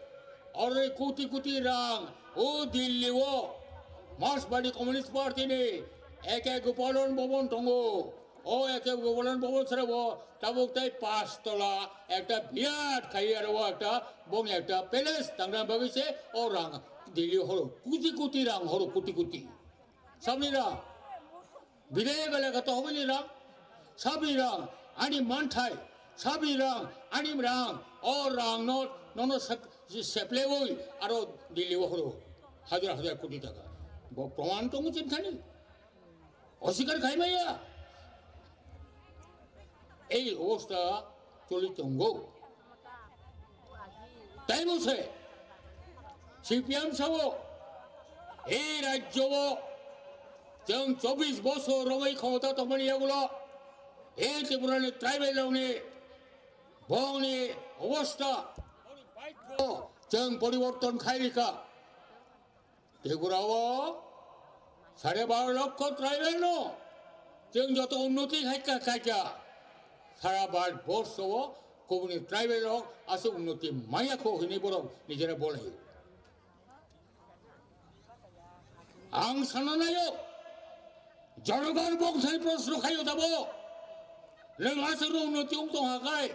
oroni koti koti rang, o Delhi o, Marksbadi Communist Party ni, eke Gopalan Bhavan tongo. O eke Gopalan Bhavan sara o, tabuk tai pas tola, ekta birat khaiwi aro o ekta, bong ekta palace tangra bagwi se, o rang Delhi horo, koti koti rang horo, koti koti. Sabni rang. Bidai belai khe tohobini rang, sabni rang, ani manthai, sabni rang, ani rang, o rang no, nono sep-, seplewi, aro Delhi o horo, hajar hajar koti taka. Bo proman tongo chini thani. Osikar khai maya. Ei obostha choli tongo. Taibo se C P M sabo ei rajyo o chwng chobbish bosor romwi khomota tongmani yagulo ei Tripura ni tribal rokni bongni obostha chwng poriborton khai rikha. Tripura o sare baro lokho tribal no chwng joto unnoti khaikha khaikha. Sara Bharat borsho o kubuni tribal rok aswk unnoti maya kho hinwi borok nijera bolai. Ang sana nayo, jonogon bongthai proshno khayo tabo. Nwng aswk unnoti wng tong hakai.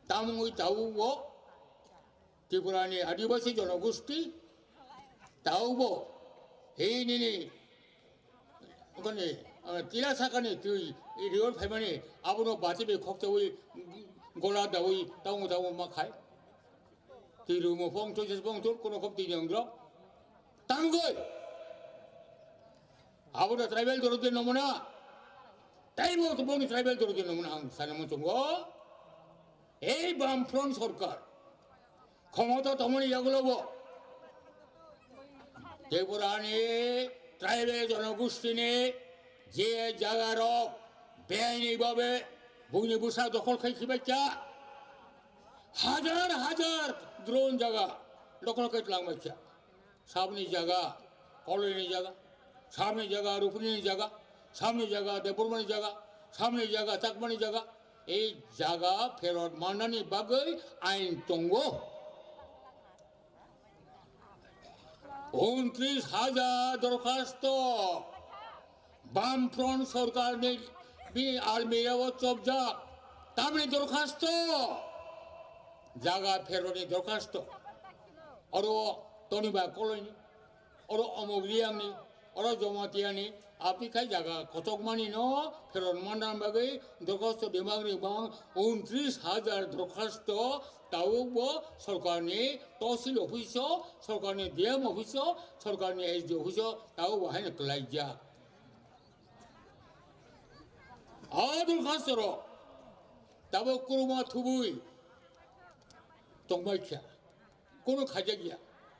Tamungwi tabukbo Tripurani Adibasi jonogosti tabukbo hei nini okoni, ah, tila sakani twi riwar phaimani abono bati bai khokchawi gola dawi tabung tabung ma khai. Twi rumo phongthor jes phongthor kono khop twi nongdro. Tamungwi. Abo da tribal dorodi nomona. Taibo to boni tribal dorodi nomona ang sana muchungo. Ei Bamfront sorkar. Khomota tomoni yagulo bo. Tripurani tribal jonogostini je jaga rok beaini babe buni busa dokhol khai khibacha. Hajar hajar drone jaga dokhol khai tlangbacha. Sabni jaga, Koloini jaga, sabni jaga, Rupini jaga, sabni jaga, Debbarmani jaga, sabni jaga, Chakmani jaga, ei jaga pherot mannani bagwi ain tongo. Untris hajar dorkhasto Bamfront sorkarni bini almirao chopjak. Tamni dorkhasto, jaga pheroni dorkhasto. Oro Toniba Koloini, oro Omok Riyangni, oro Jomatiani, apni khai jaga kochokmani no pheron mandan bagwi dorkhasto bimang ribang untris hajar dorkhasto tabukbo sorkarni tosil office o, sorkarni D M office o, sorkarni S D office o tabukbo haino kwlaijak. O dorkhasto rok tabuk kwrwngma thubui tongbai kha. Kono khaijak ya.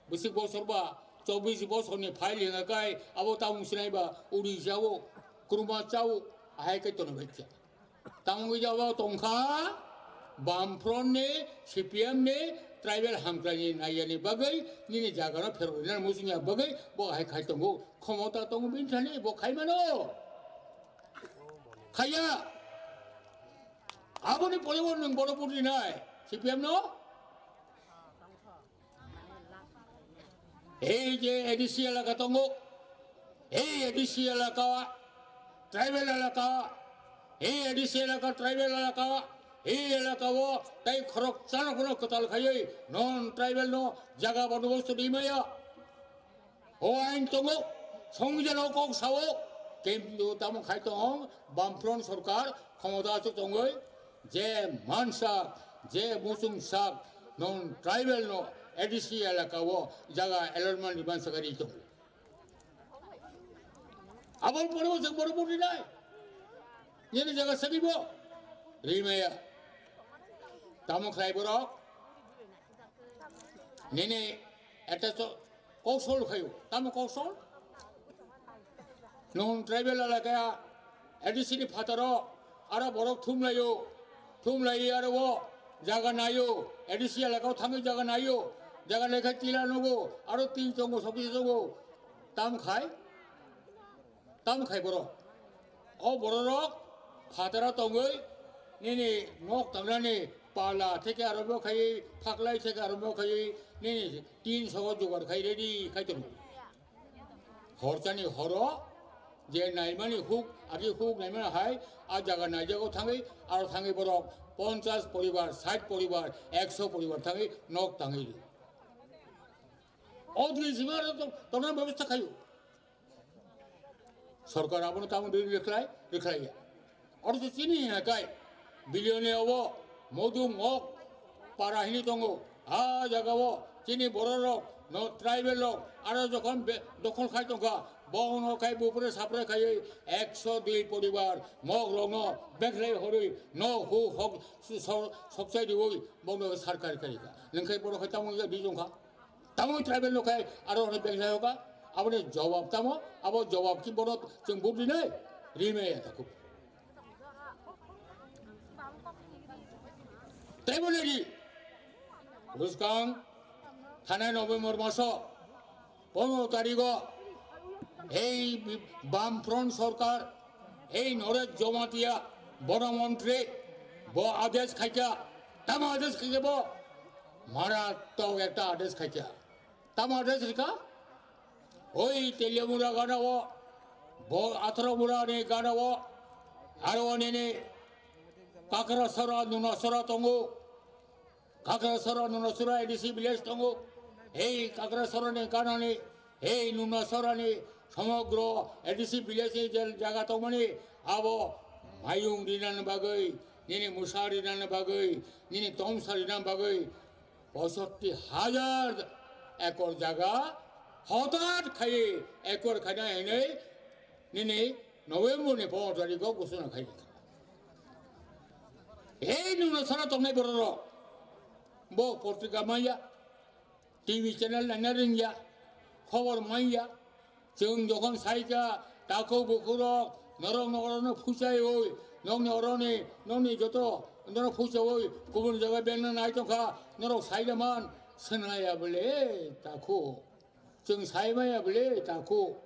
Bwswk bosor ba, chobbish bosor ni file hinga kai, abo tamung sinai ba, uri jao, kwrwngma chao, ahai kai tono bai kha. Tamung wi jao tongkha, Bamfront ni, C P M ni, tribal hamkrai ni nai ya ni bagwi, nini jaga no pherok rina muchung ya bagwi, bo hai khai tongo, khomota tongo bini thani bo khai mano. Khaiya. Aboni pore bo nwng bono vote rinai, C P M no? Ei je A D C elaka tongo, ei A D C elaka, tribal elaka, ei A D C elaka, tribal elaka, ei elaka o tai khorok chana phano kwtal khaiwi non tribal no jaga bandobosto rimaya. O ain tongo, songjano kok sao, kintu tamo khai tong, Bamfront sorkar khomota aswk tongwi, je mansak, je muchungsak, non tribal no A D C elaka o jaga allotment ni mansak ri tongo. Aboni pore bo jeng boro buri nai. Nini jaga sagi bo. Rimaya. Tamo khlai borok. Nini eta so Kousol khayo, tamo kousol? Nwng tribal elaka A D C ni phataro, aro borok thumlaio, thumlai aro o jaga naio, A D C elaka o thangwi jaga naio, jaga naikha tila nugo, aro twi tongo, sokisa tongo, tam khai? Tamo khai borok? O bororok phataro tongwi nini nok tangnani pala theke arombo khai, phaklai theke arombo khai, nini tin sogo jugar khai ready khai tongo. Horchani horo je naimani huk, agi huk naimani hai, a jaga naijago thangwi, aro thangwi borok ponchas poribar, sait poribar, ekso poribar thangwi nok tangwi. O dui sima tongnani bebostha khayo. Sorkar abono tamo dui rikhlai, rikhlaiya. Oro se chini hina kai, Biloni obo, Modung ok, para hini tongo. A jaga o chini bororok, no tribal rok, aro jokhon be-, dokhol khai tongkha, bono kai bupre sapre khaiwi ekso dui poribar, mok rokno bekhlai horwi, no hu hok, so-, so-, sokchai riwi, bono sarkar khaika. Nengkhai borok hai tamo ya di tongkha. Tamo tribal no khai aro hwnwi benglaio ka? Aboni jawab tamo? Abo jawab ki bono chwng buk rinai? Rimaya takhuk. Tei bo negi. Bwskang thanai November maso pondro tarigo ei Bamfront sorkar, ei Naresh Jamatia bono montri bo adesh khaikha. Tamo adesh khaikha bo? Maratok ekta adesh khaikha. Tamo address rika? Oi Teliamura gana o, bo Atharomura ni gana o, aro nini Kakrasora, Nunasora tongo. Kakrasora, Nunasora A D C village tongo. Ei Kakrasora ni gana ni, ei Nunasora ni somogro A D C village ni je jaga tongmani, abo mayung rinani bagwi, nini musa rinani bagwi, nini tomsa rinani bagwi, poisotti hajar ekor jaga hotat khai ekor khaina hinwi nini November ni pondro tarikh o gosona khai. Ei Nunasora tongnai bororok bo potrika maya, T V channel naina ringya, khobor manya. Chwng jokhon saikha, takhuk bukhurok, norok nokrono phuchaiwi, nokni oroni, nokni joto, norok phuchaiwi, kubun jaga bengna nai tongkha, norok saida man, swnaya bole, takhuk. Chwng saimaya bole, takhuk.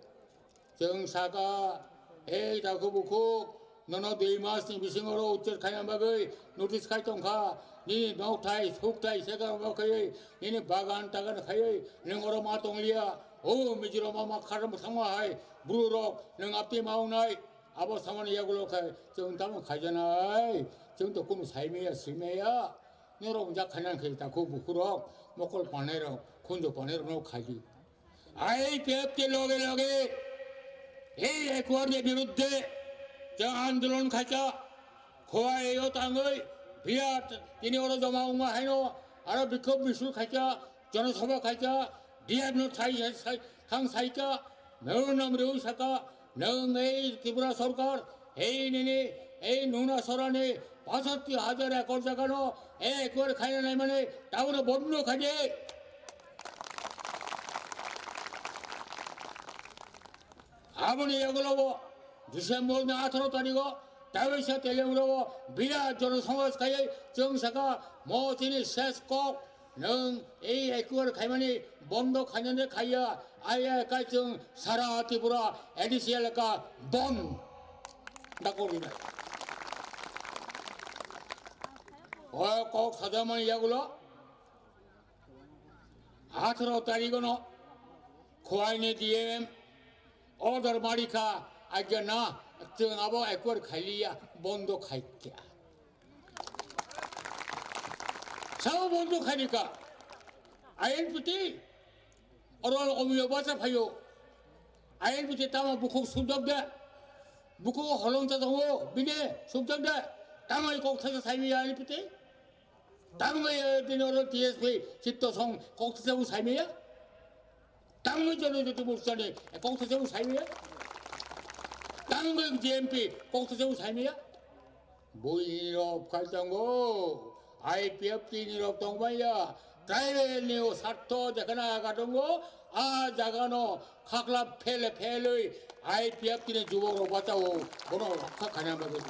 Chwng saka, ei takhuk bukhuk, nono dui mas ni bisingo oro uchar khaina bagwi notice khai tongkha, nini nokthai, sukthai, seka ma khaiwi, nini bagan tagan khaiwi, nwng oro ma tongliya, o Mizoram ma kharam thangma hai, bru rok, nwng apti ma wngnai, abo samani yagulo khai, chwng tamo khaijanai, chwng to kunu saimaya, swimaya, norok jak khaina khe takhuk bukhurok, mokol panai rok, khunju panai rok no khaidi. I P F ke loge loge ei accord ni biruddhe je andolon khaikha, Khowai o tangwi birat tini oro joma wngma haino aro bikhop misul khaikha, jonosabha khaikha, D F no thai, thai, thang saikha, Nwng nam rwi saka, nwng ei Tripura sorkar, ei nini, ei Nunasora ni pasatti hajar ekor jaga no, ei ekor khaina nai mani, tauna bodno khaide. Aboni yagulo bo December ni atharo tarikh o Taisa teleng ro birat jono samaj kaiye chwng saka mo chini ses kok nwng ei equal khaimani bondo khainani khaiya aya kai chwng sara Tripura A D C elaka bon dakori nai. O kok sajamani yagulo atharo tarikh no Khowai ni D M order marikha, agya na, chwng abo acquire khailiya, bondo khaikha. Sao bondo khairikha? I N P T, oro omiyo bacha phayo. I N P T tamo bukhuk sujak de, bukhuk holong cha tongo, bine sujak de, tamo kok thasa saimiya I N P T? Tamo ya dino ro T S P chitto song kok thasa saimiya? Tamo jono joti bursani kok thasa saimiya? Tamo G M P kok thasa saimiya? Bui ni rok khai tongo, I P F T ni rok tongmaya, tribal ni o sartho jekhana aga tongo, a jaga no khakla phele phelwi I P F T ni jubok rok bachao, bono rokha khaina bagwi.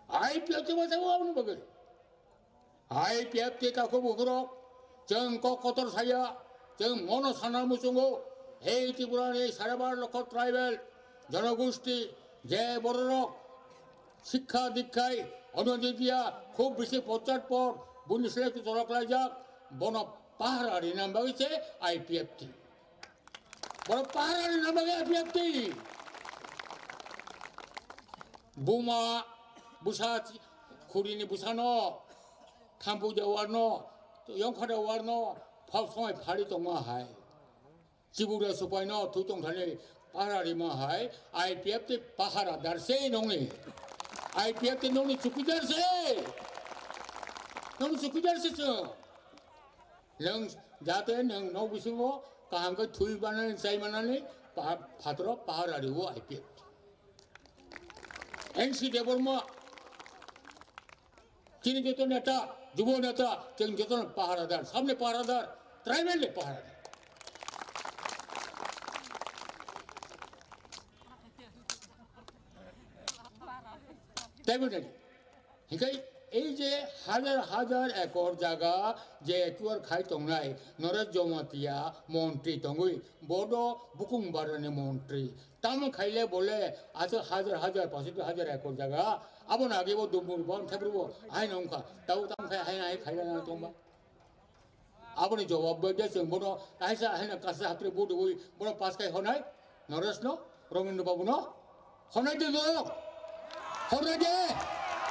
I P F T bachao aboni bagwi. I P F T takhuk bukhurok, chwng kok kotor saya, chwng mono sana muchungo, ei Tripura ni sare bar lokho tribal jonogosti je bororok sikha dikhai onodidiya khub bisi pochar por buni sele torok laijak, bono pahara rina bagwi se I P F T. Borok pahara rina bagwi I P F T. Buma, bwsa, khurini bwsano, thampu dewarno, yongkha dewarno, phal songai phari tongma hai. Chibura supaino thwi tongthani pahara rima hai, I P F T pahara dar se nongni. I P F T nongni chukidar se. Nongni chukidar se chwng. Nwng jate nwng nok bisingo kaham khe thwi manani, chai manani, pa-, phatro pahara rio I P F T. N C Debbarma, chini joto neta, jubo neta, chwng joto paharadar, samne paharadar, tribal le paharadar. Tribal le. Hinkhe ei je hajar hajar ekor jaga je acquire khai tongnai Naresh Jamatia montri tongwi, bodo bukung barani montri. Tamo khaile bole aso hajar hajar, paso hajar ekor jaga, abo nagi bo dumur bon thebru bo haino wngkha. Tabo tamo khai haino hai khailana tongba. Aboni jawab bai de chwng bono kaisa haino kasa hapri budui bono pas kai honai Naresh no, Romendra Babu no. Honai de go. Honai de.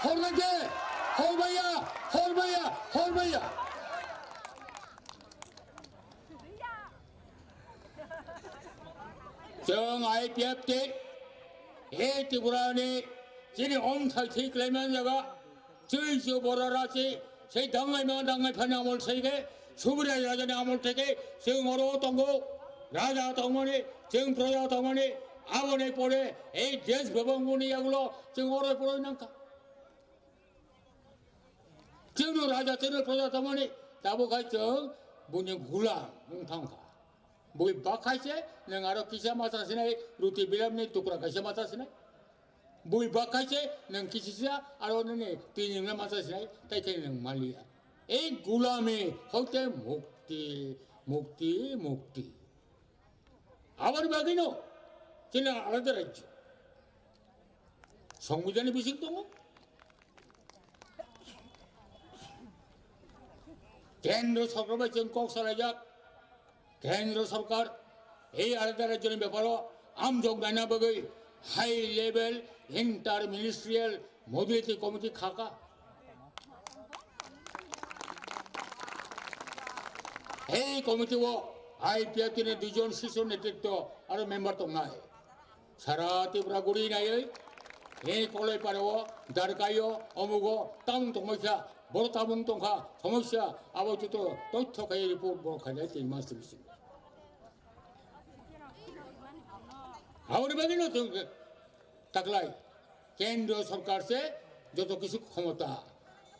Honai de. Hor maya, hor maya, hor maya. Chwng I P F T, e Tripura ni chini omthai thwi khlaimani jaga, chwng chwng boro rachi, sei dangnai ma dangnai phani amol sei khe, Subrai raja ni amol theke, chwng oro tongo, raja tongmani, chwng proja tongmani, aboni pore, ei desh bebang boni yagulo, chwng oro pore nangkha. Chwngno raja, chwngno proja tongmani, tabuk hai chwng buni gulam wng thangkha. Bui bak hai se nwng aro kisa macha sinai, ruti bilamni tukra kaisa macha sinai. Bui bak hai se nwng kisisa aro nini twi nwngna macha sinai, tai khe nwng maliya. Ei gulami hoite mukti, mukti, mukti. Aboni bagwino chini alada rajyo. Songbidhanni bising tongo. Kendro sorkar bai chwng kok salaijak. Kendro sorkar ei alada rajyoni beparo amjok naina bagwi high level inter ministerial mobility committee khaka. Ei committee o I P F T ni duijon siso netritto aro member tongnai. Sara Tripura guri naiwi, e koloi parao, darkaio, omugo, tamung tongmai kha, boro tamung tongkha, somosya, abo joto toitho khai report bo khainai tin mas bisingo. Aboni bagwino chwng taklai, kendro sorkar se joto kisu khomota,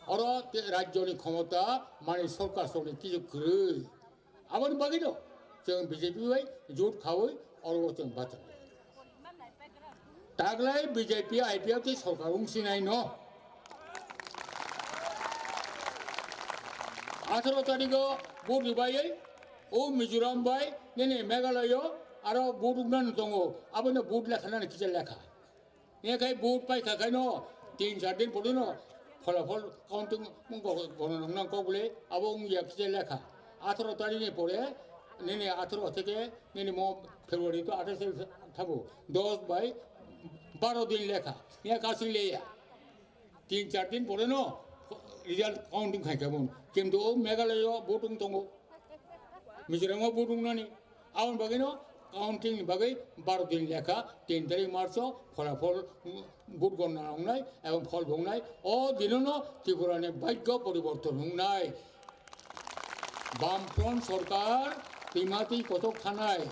oro te rajyoni khomota, mani sorkar songni kisu kwrwi. Aboni bagwino chwng B J P bai jot khaui oro chwng bacha. Taglai B J P I P F tei sorkar wng sinai no. Atharo tarigo vote ribaiwi o Mizoram bai nini Meghalaya o aro vote wngna tongo, abono vote lekha nani kisa lekha. Nini khai vote paikha khaino tin char din pore no pholafol counting wngkha, gono nang kok bole abo wngya kisa lekha. Atharo tari ni pore nini atharo theke nini mo February to atharo thago dos bai baro din lekha. Nini kasing leya. Tin char din pore no result counting khai kha bo. Kintu o Meghalaya o vote wng tongo. Mizoram o vote wng nani. Aboni bagwi no counting ni bagwi baro din lekha tin tarik March o pholafol vote gonna wngnai ebong phol bo wngnai. O dino no Tripura ni bhagyo poriborton wngnai. Bamfront sorkar twima twi kochok thanai.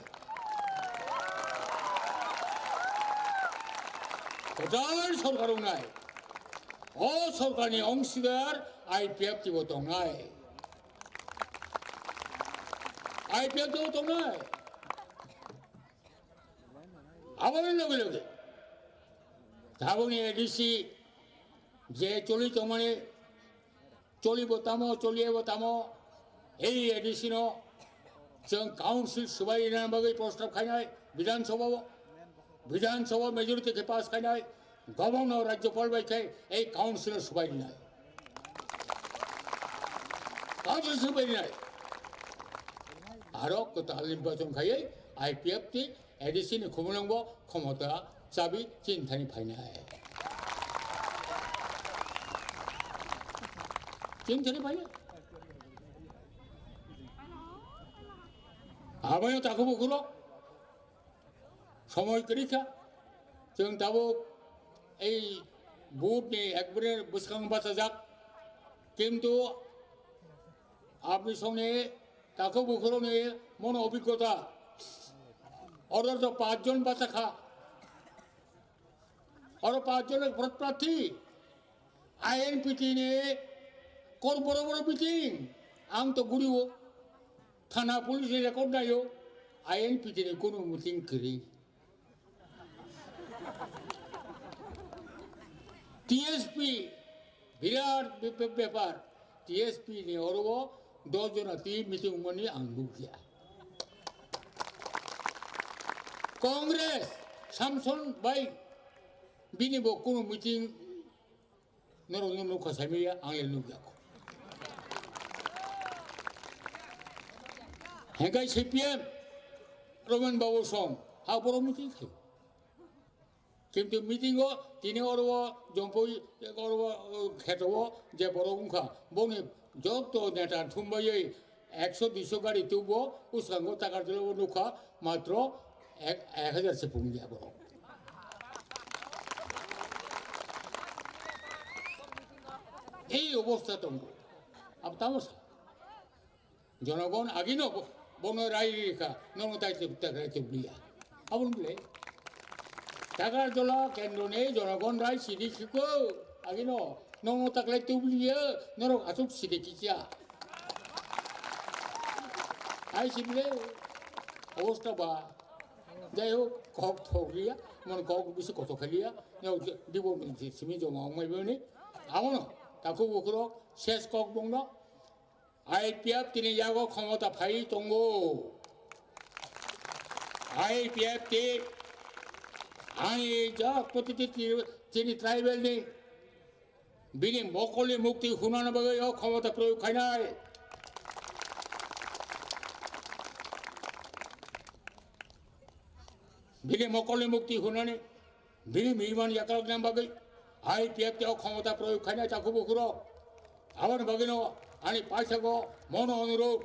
Kwtal sorkar wngnai. O sorkar ni ongsidar I P F T bo tongnai. I P F T bo tongnai. Aboni loge loge tabukni A D C je choli tongmani cholibo tamo, choliyabo tamo, ei A D C no chwng council swbai rina bagwi prostab khainai Bidhan Sabha o, Bidhan Sabha majority khe pass khainai, governor, rajyapal bai khe ei council swbai rinai. Council swbai rinai. Aro kwtal nirbachon khaiwi I P F T A D C ni khumulwng bo khomota chabi chini thani phainai. Chini thani phainai. Abayo takhuk bukhuk rok somoi kwrwi kha. Chwng tabuk ei vote ni ekbare bwskango bachajak. Kintu aboni songni takhuk bukhuk rokni mono obhiggota. Oro to pach jon bachakha. Oro pach jon prarthi I N P T ni kor boro boro meeting. Ang to guriwo. Thana police ni record nayo. I N P T ni kono meeting kwrwi. T S P birat be-, be-, bepar. T S P ni oro o dos jona twi meeting wngmani ang nukya. Congress Samson bai bini bo kono meeting norok no nukha saimaya, ang le nukya kho. Hengkai C P M Roman Babu song ha borok meeting khayo. Kintu meeting o tini oro o Jompui oro o kheto o je borok wngkha boni joto neta thumbai ekso duiso gari tubo uskango Takarjala o nukha matro ek, ek hajar se pungya borok. Ei obostha tongo. Ab tamo sa. Jonogon agino bo-, bono rai rikha, nono tai tuk tak rai tuk liya. Abon bile. Takarjala kendro ne jonogon rai sidi siko agino nono tak lai tuk liya, norok asuk sidi kicha. Ai sibile. Obosta ba. Jai hok, kok thok liya, mon kok bisi koto khaliya, no dibo simi joma ongmai bani. Abono, taku bukuro, ses kok bongno. I P F T ni yago khomota phai tongo. I P F T ani jak protiti chini tribal ni bini mokolni mukti hunana bagwi o khomota proyog khainai. Bini mokolni mukti hunani Bini miman yakrok nang bagwi I P F T o khomota proyog khainai takhuk bukhurok. Aboni bagwino ani paisago mono onurok,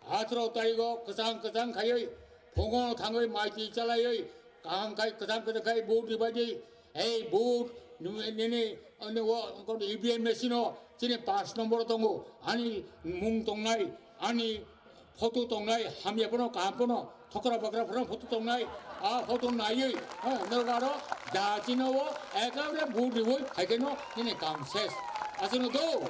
atharoh tarigo kwchang kwchang khaiwi phungo thangwi maiti chalaiwi kaham khai kwchang kwchang khai vote ribaidi. Ei vote nini, nini, ani o, E V M machine o chini pash nombor tongo, ani mung tongnai, ani photo tongnai, hamya phano kaham phano, thokra bakra phano photo tongnai, a photo naiwi, ha, norok aro da chino o ekabare vote riwi, hai kheno nini kam ses. Aswkno do,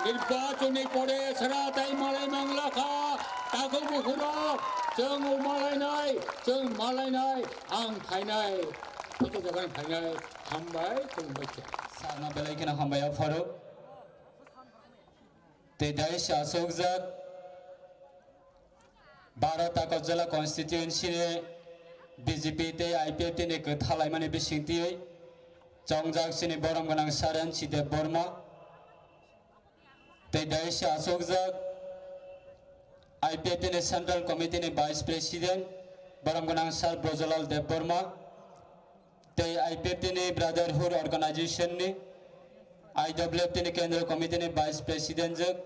nirbachonni pore sara tai malai mangla kha, takhuk bukhurok, chwng malainai, chwng malainai, ang phainai. Tei khe jokhon phainai hambai khulumbai khe. Sarno belai kheno hambai o pharo. Tei dais asokjak Bharat Agartala constituency ni B J P tei I P F T ni kwthalaimani bisingtwi chongjak chini borom gwnang Saren Chideb Borma. Tei dais asokjak I P F T ni Central Committee ni Vice President, borom gwnang Sir Brojolal Debbarma, tei I P F T ni Brotherhood Organization ni, I W F T ni Kendra Committee ni Vice President jwk,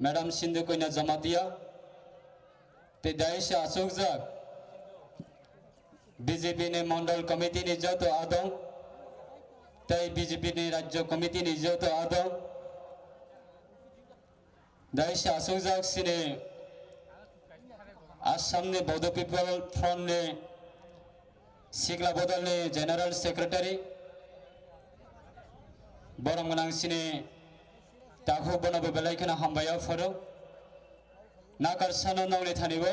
Madam Sindhu Koina Jamatia, tei dais asokjak B J P ni Mondol Committee ni joto adong, tei B J P ni Rajya Committee ni joto adong, dais asokjak chini Assam ni Bodo People Front ni sikla bodol ni General Secretary, borom gwnang chini takhuk bono bo belai kheno hambai o pharo. Nakarsano nongni thani bo.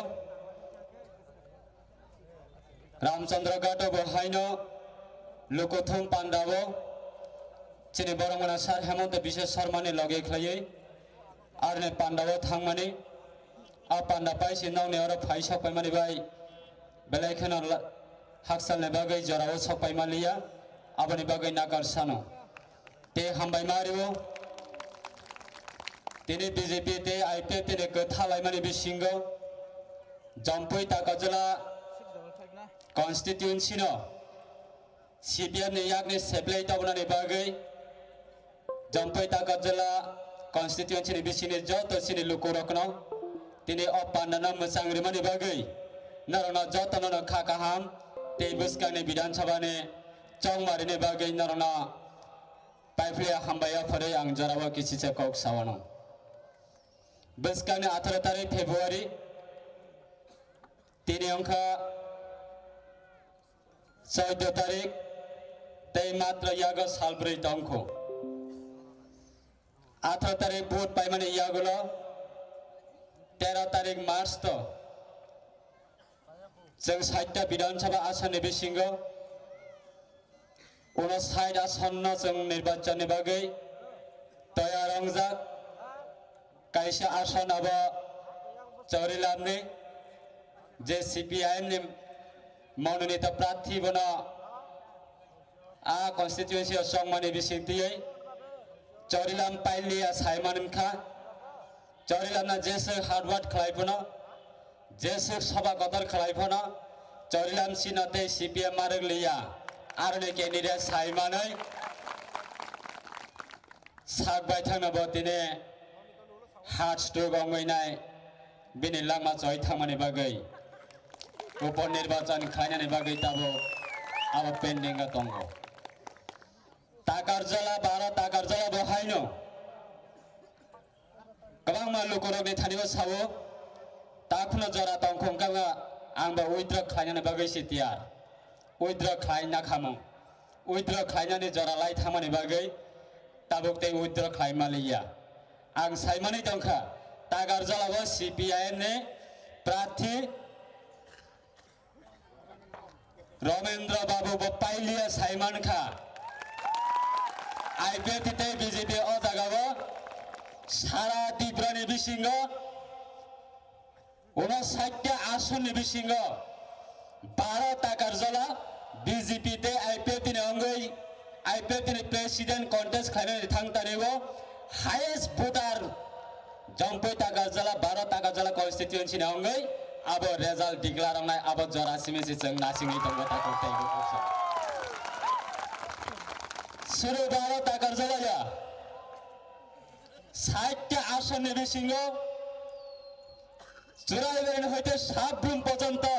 Ramchandra Ghat o bo haino Lukuthum Panda o chini borom gwnang Sir Hemanta Biswa Sarma ni loge khlaiwi aroni Panda o thangmani. A Panda paisi nongni oro phai sok paimani bai belai kheno la-, haksalni bagwi jorao sok paima liya, aboni bagwi nakarsano. Tei hambai ma rio. Tini B J P tei I P F T ni kwthalaimani bisingo Jampui Takarjala constituency no C P M ni yakni seplai tobonani bagwi Jampui Takarjala constituency ni bisingni joto chini lukurokno tini o pandano mwchang rimani bagwi norokno jotono no kha kaham tei bwskangni Bidhan Sabha ni chongmarini bagwi norokno Paiphlaiya hambai o phwrwi ang jorao kisicha kok sawano. Bwskangni atharo tarik February, tini wngkha chaudo tarik, tei matro yago salbrwi tongkho. Atharo tarik vote paimani yagulo tero tarik March to chwng saita Bidhan Sabha asani bisingo uno sait asonno chwng nirbachonni bagwi toyar wngjak. Kaisa ason abo Chorilamni, je C P I M ni mononito prarthi bono a constituency o chongmani bisingtwi Chorilam pailiya saiman wngkha. Chorilamna jeswk hard work khlai phano, jeswk soba kotor khlai phano, Chorilam sino tei C P M marwk liya. Aroni candidate sai manwi sak bai thangna bo tini heart stroke wngwi nai, bini langma choi thangmani bagwi, upor nirbachan khlainani bagwi tabuk abo pending o tongo. Takarjala, baro Takarjala bo haino kwbangma lukurokni thani o sao, takhwno jora tongkha wngkha, ang bo withdraw khlainani bagwi se tiyar, withdraw khlai nakhamung, withdraw khlainani jora lai thangmani bagwi tabuk tei withdraw khlai maliya. Ang saimani tongkha, Takarjala bo C P I M ni prarthi Romendra Babu bo pailiya saiman kha. I P F T tei B J P o jaga o sara Tripura ni bisingo uno sait ta asonni bisingo baro Takarjala B J P tei I P F T ni wngwi I P F T ni president contest khlainani thang tani o highest voter Jampui Takarjala, baro Takarjala constituency ni wngwi abo result declare wngnai, abo jora simi se chwng nasingwi tongo takhuk tei bukhuk sa. Suru baro Takarjala ya sait ta asonni bisingo Churaibarini hoite Sabrum porjonto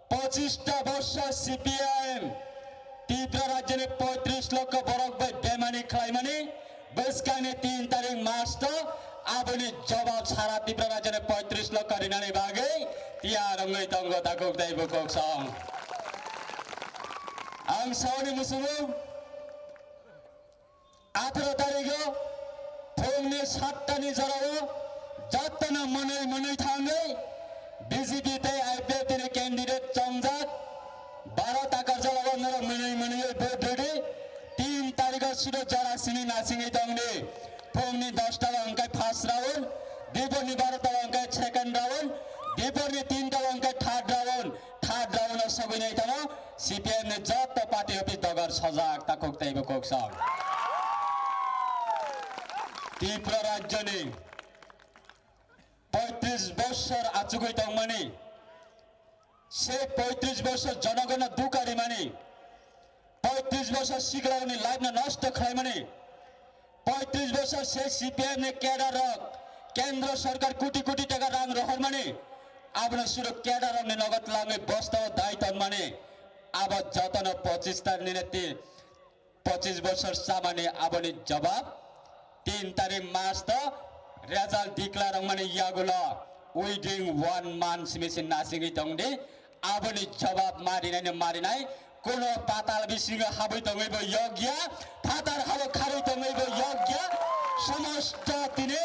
pochista borsor C P I M Tripura rajyoni poitris lokho borok bai bemani khlaimani bwskangni tin tarik March to aboni jobab sara Tripura rajyoni poitris lokho rinani bagwi tiyar wngwi tongo takhuk tei bukhuk song. Ang saoni musugo atharo tarigo phungni satta ni jorao jotono mwnwi mwnwi thangwi B J P tei I P F T ni candidate chongjak Aro takar jora o norok mwnwi mwnwi vote rwdi. Tin tarikh o sudo jora sini nasingwi tongdi. Phungni dosta o hwnkhe first round, diporni barota o hwnkhe second round, diporni tinta o hwnkhe third round. Third round o sogwi nai tamo C P M ni joto party office dogar sojak takhuk tei bukhuk song. Tripura rajyoni poitris bosor achugwi tongmani, se poitris bosor jonogono dukha rimani, poitris bosor siklagni life no nosto khlaimani, poitris bosor se C P M ni cadre rok kendro sorkar koti koti taka rang rohormani, abono suru cadre rokni nogo twlangwi bostao dai tonmani, abo jotono pochis tarikh ni neti pochis bosor chamani aboni jawab tin tarikh mas to result declare wngmani yagulo within one month simi se nasingwi tongdi. Aboni jawab marinai no marinai, kuno patal bisingo habwi tongwi bo yokya, phatar habo kharwi tongwi bo yokya. Somosto tini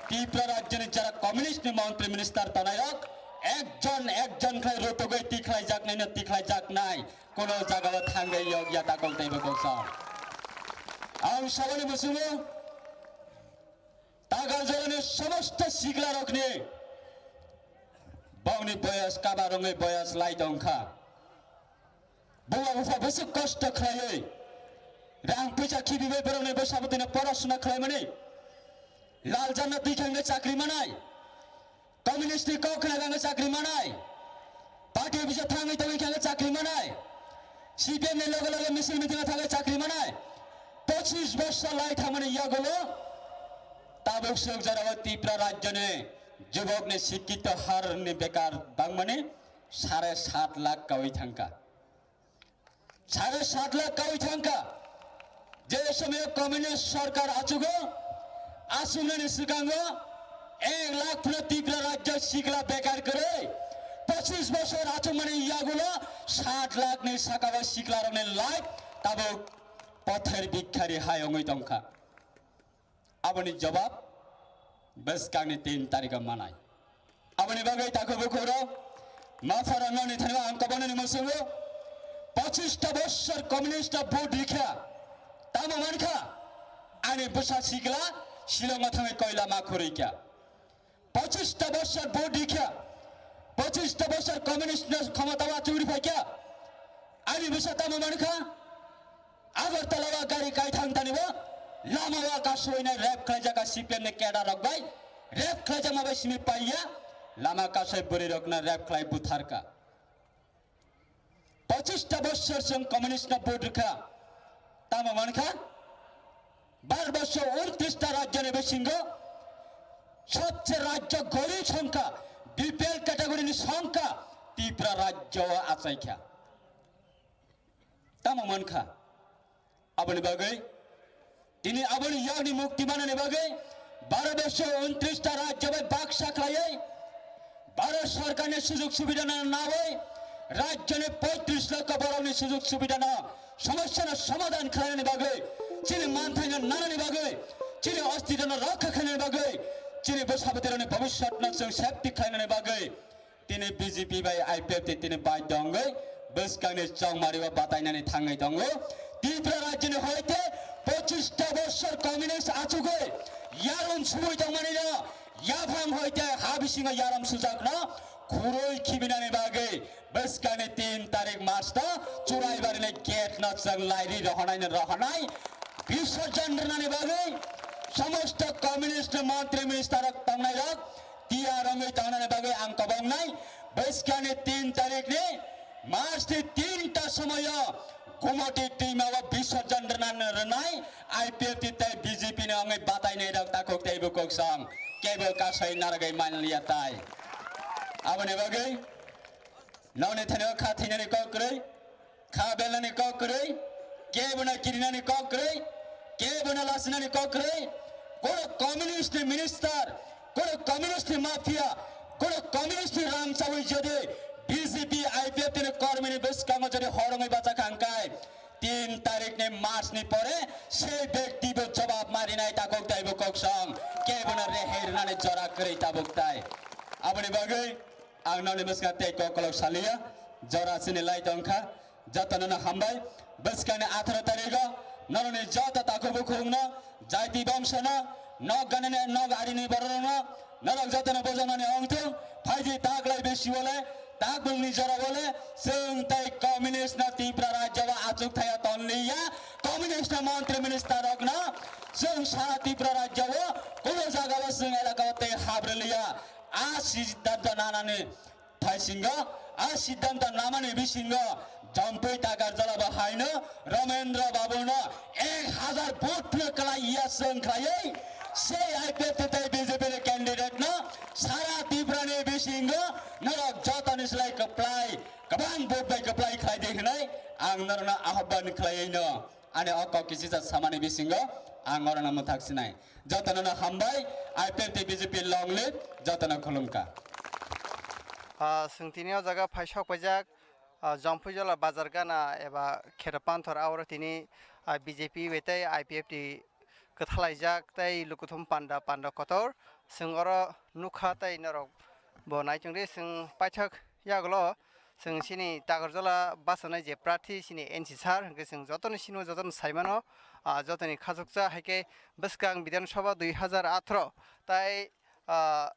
Tripura rajyoni jara communist ni montri minister tonai rok ekjon ekjon khlai rutugwi tikhlai jaknai no tikhlai jaknai. Kono jagao thangwi yokya takhuk tei bukhuk song. Ang saboni musungo takar jorani somosto siklarokni bongni boyas kabar wngwi boyas lai tongkha. Buma bupha bwswk kosto khlaiwi rang puisa khibiwi borokni bwsabwtwino porasuna khlaimani, lal janna twi khangni chakri manai. Communist ni kok khna khe chakri manai. Party office o thangwi tongwi khe chakri manai. C P M ni loge loge misil meeting o thangwi chakri manai. Pochis bosor lai thangmani yagulo tabuk swk jorao Tripura rajyoni jubokni sikkito harni bekar bangmani sare sat lakh kawi thangkha. Sare sat lakh kawi thangkha. Je somoyo communist sorkar achugo, achuknani swkango ek lakh phano Tripura rajyo sikla bekar kwrwi pochis bosor achukmani yagulo sat lakh ni sakao siklarokni life tabuk pother bikhari hai wngwi tongkha. Aboni jawab bwskangni tin tarikh o manai. Aboni bagwi takhuk bukhuk rok, ma phara noni thani ang kabani ni musungo pochis ta bosor communist ta vote rikha. Tamo mankha ani bwsa sikla Shillong o thangwi koila ma khurikha. Pochis ta bosor vote rikha. Pochis ta bosor communist no khomota o achugri phaikha. Ani bwsa tamo mankha? Agartala o gari kaithang tani bo lama o kasui na rep khlaijak C P M ni cadre rok bai rep khlaijak ma bai simi paiya lama kasui bwrwi rok na rep khlai butharka. Pochis ta bosor song communist na vote rikha tamo mankha? Bar bosor untris ta rajyo ni bisingo sobse rajyo gorib songkha, B P L category ni songkha Tripura rajyo o achaikha. Tamo mankha? Aboni bagwi tini aboni yakni mukti manani bagwi Bharat borso untris ta rajyo bai baksa khlaiwi Bharat sorkarni sujog subidano nawi rajyoni poitris lokho borokni sujog subidano somosyano somadhan khlainani bagwi chini manthaino nanani bagwi chini ostitono rokha khlainani bagwi chini bwsabwtwirokni bhobishyotno chwng safety khlainani bagwi Tini B J P bai I P F T tini bai tongwi bwskangni chongmari o batainani thangwi tongo. Tripura rajyoni hoite pochis ta bosor communist achugwi yarum subui tongmani no yaphang hoite ha bisingo yarum sujakno khurui khibinani bagwi bwskangni tin tarik March to Churaibarini gate no chwng lairi rohonai no rohonai bisorjon rwnani bagwi somosto communist montri minister rok tongnai rok Tiyar wngwi tongnani bagwi ang kobongnai. Bwskangni tin tarikni March ni tinta somoio Gumoti twima o bisorjon rwna rwnai I P F T tei B J P ni wngwi batainai rok takhuk tei bukhuk song kebo kasai narwgwi manliya tai. Aboni bagwi nokni thani o kha thwinani kok kwrwi. Kha belnani kok kwrwi, kebono kirinani kok kwrwi, kebono lasinani kok kwrwi, kono communist ni minister, kono communist ni mafia, kono communist ni ram chawi jodi B J P I P F T ni kormi ni bwskango jodi horongwi bacha khangkai, tin tarik ni March ni pore sei bekti bo jobab marinai takok taibo koksong, kebono rehei rwnani jora kwrwi tabuk tai. Aboni bagwi Ang nokni bwskango tei kok kolok saliya, jora chini lai tongkha, Jotono no hambai, bwskangni atharo tarigo norokni joto takhuk bukhukno, jaiti bongsono, nok ganani nok arini bororokno norok jotono bojaknani wngthung. Phaidi taklai bisi bole, takbwlni jora bole, chwng tei communist no Tripura rajyo o achuk thaya tonliya, communist no montri minister rokno chwng sara Tripura rajyo o kuno jaga o chwng elaka o tei habrwliya. A siddhanto nanani thaisingo, a siddhanto namani bisingo Jampui Takarjala bo haino Ramendra Babu no ek hazar vote no kwlai ya chwng khlaiwi sei I P F T tei B J P ni candidate no sara Tripura ni bisingo norok jotoni slai kwplai kwbang vote bai kwplai khlai di hwnwi ang norokno ahban khlaiwi no. Ani o kok kisisa samani bisingo ang orono mwthak sinai. Jotono no hambai, I P F T B J P long live, jotono khulumkha. Ah, chwng tini o jaga phai sok paijak, ah, Jampui Jola bazar gana eba Khera Panthor, aro tini, ah, B J P bai tei I P F T kwthalaijak tei lukuthum panda, panda kotor. Chwng oro nukha tei norok bo naichongdi, chwng paithak yagulo chwng chini Takarjala bachanai je prarthi chini N C sir, hwnkhe chwng jotoni sino, jotoni saimano, ah, jotoni khachuksa, haikhe bwskang Bidhan Sabha dui hazar atharo tai, ah,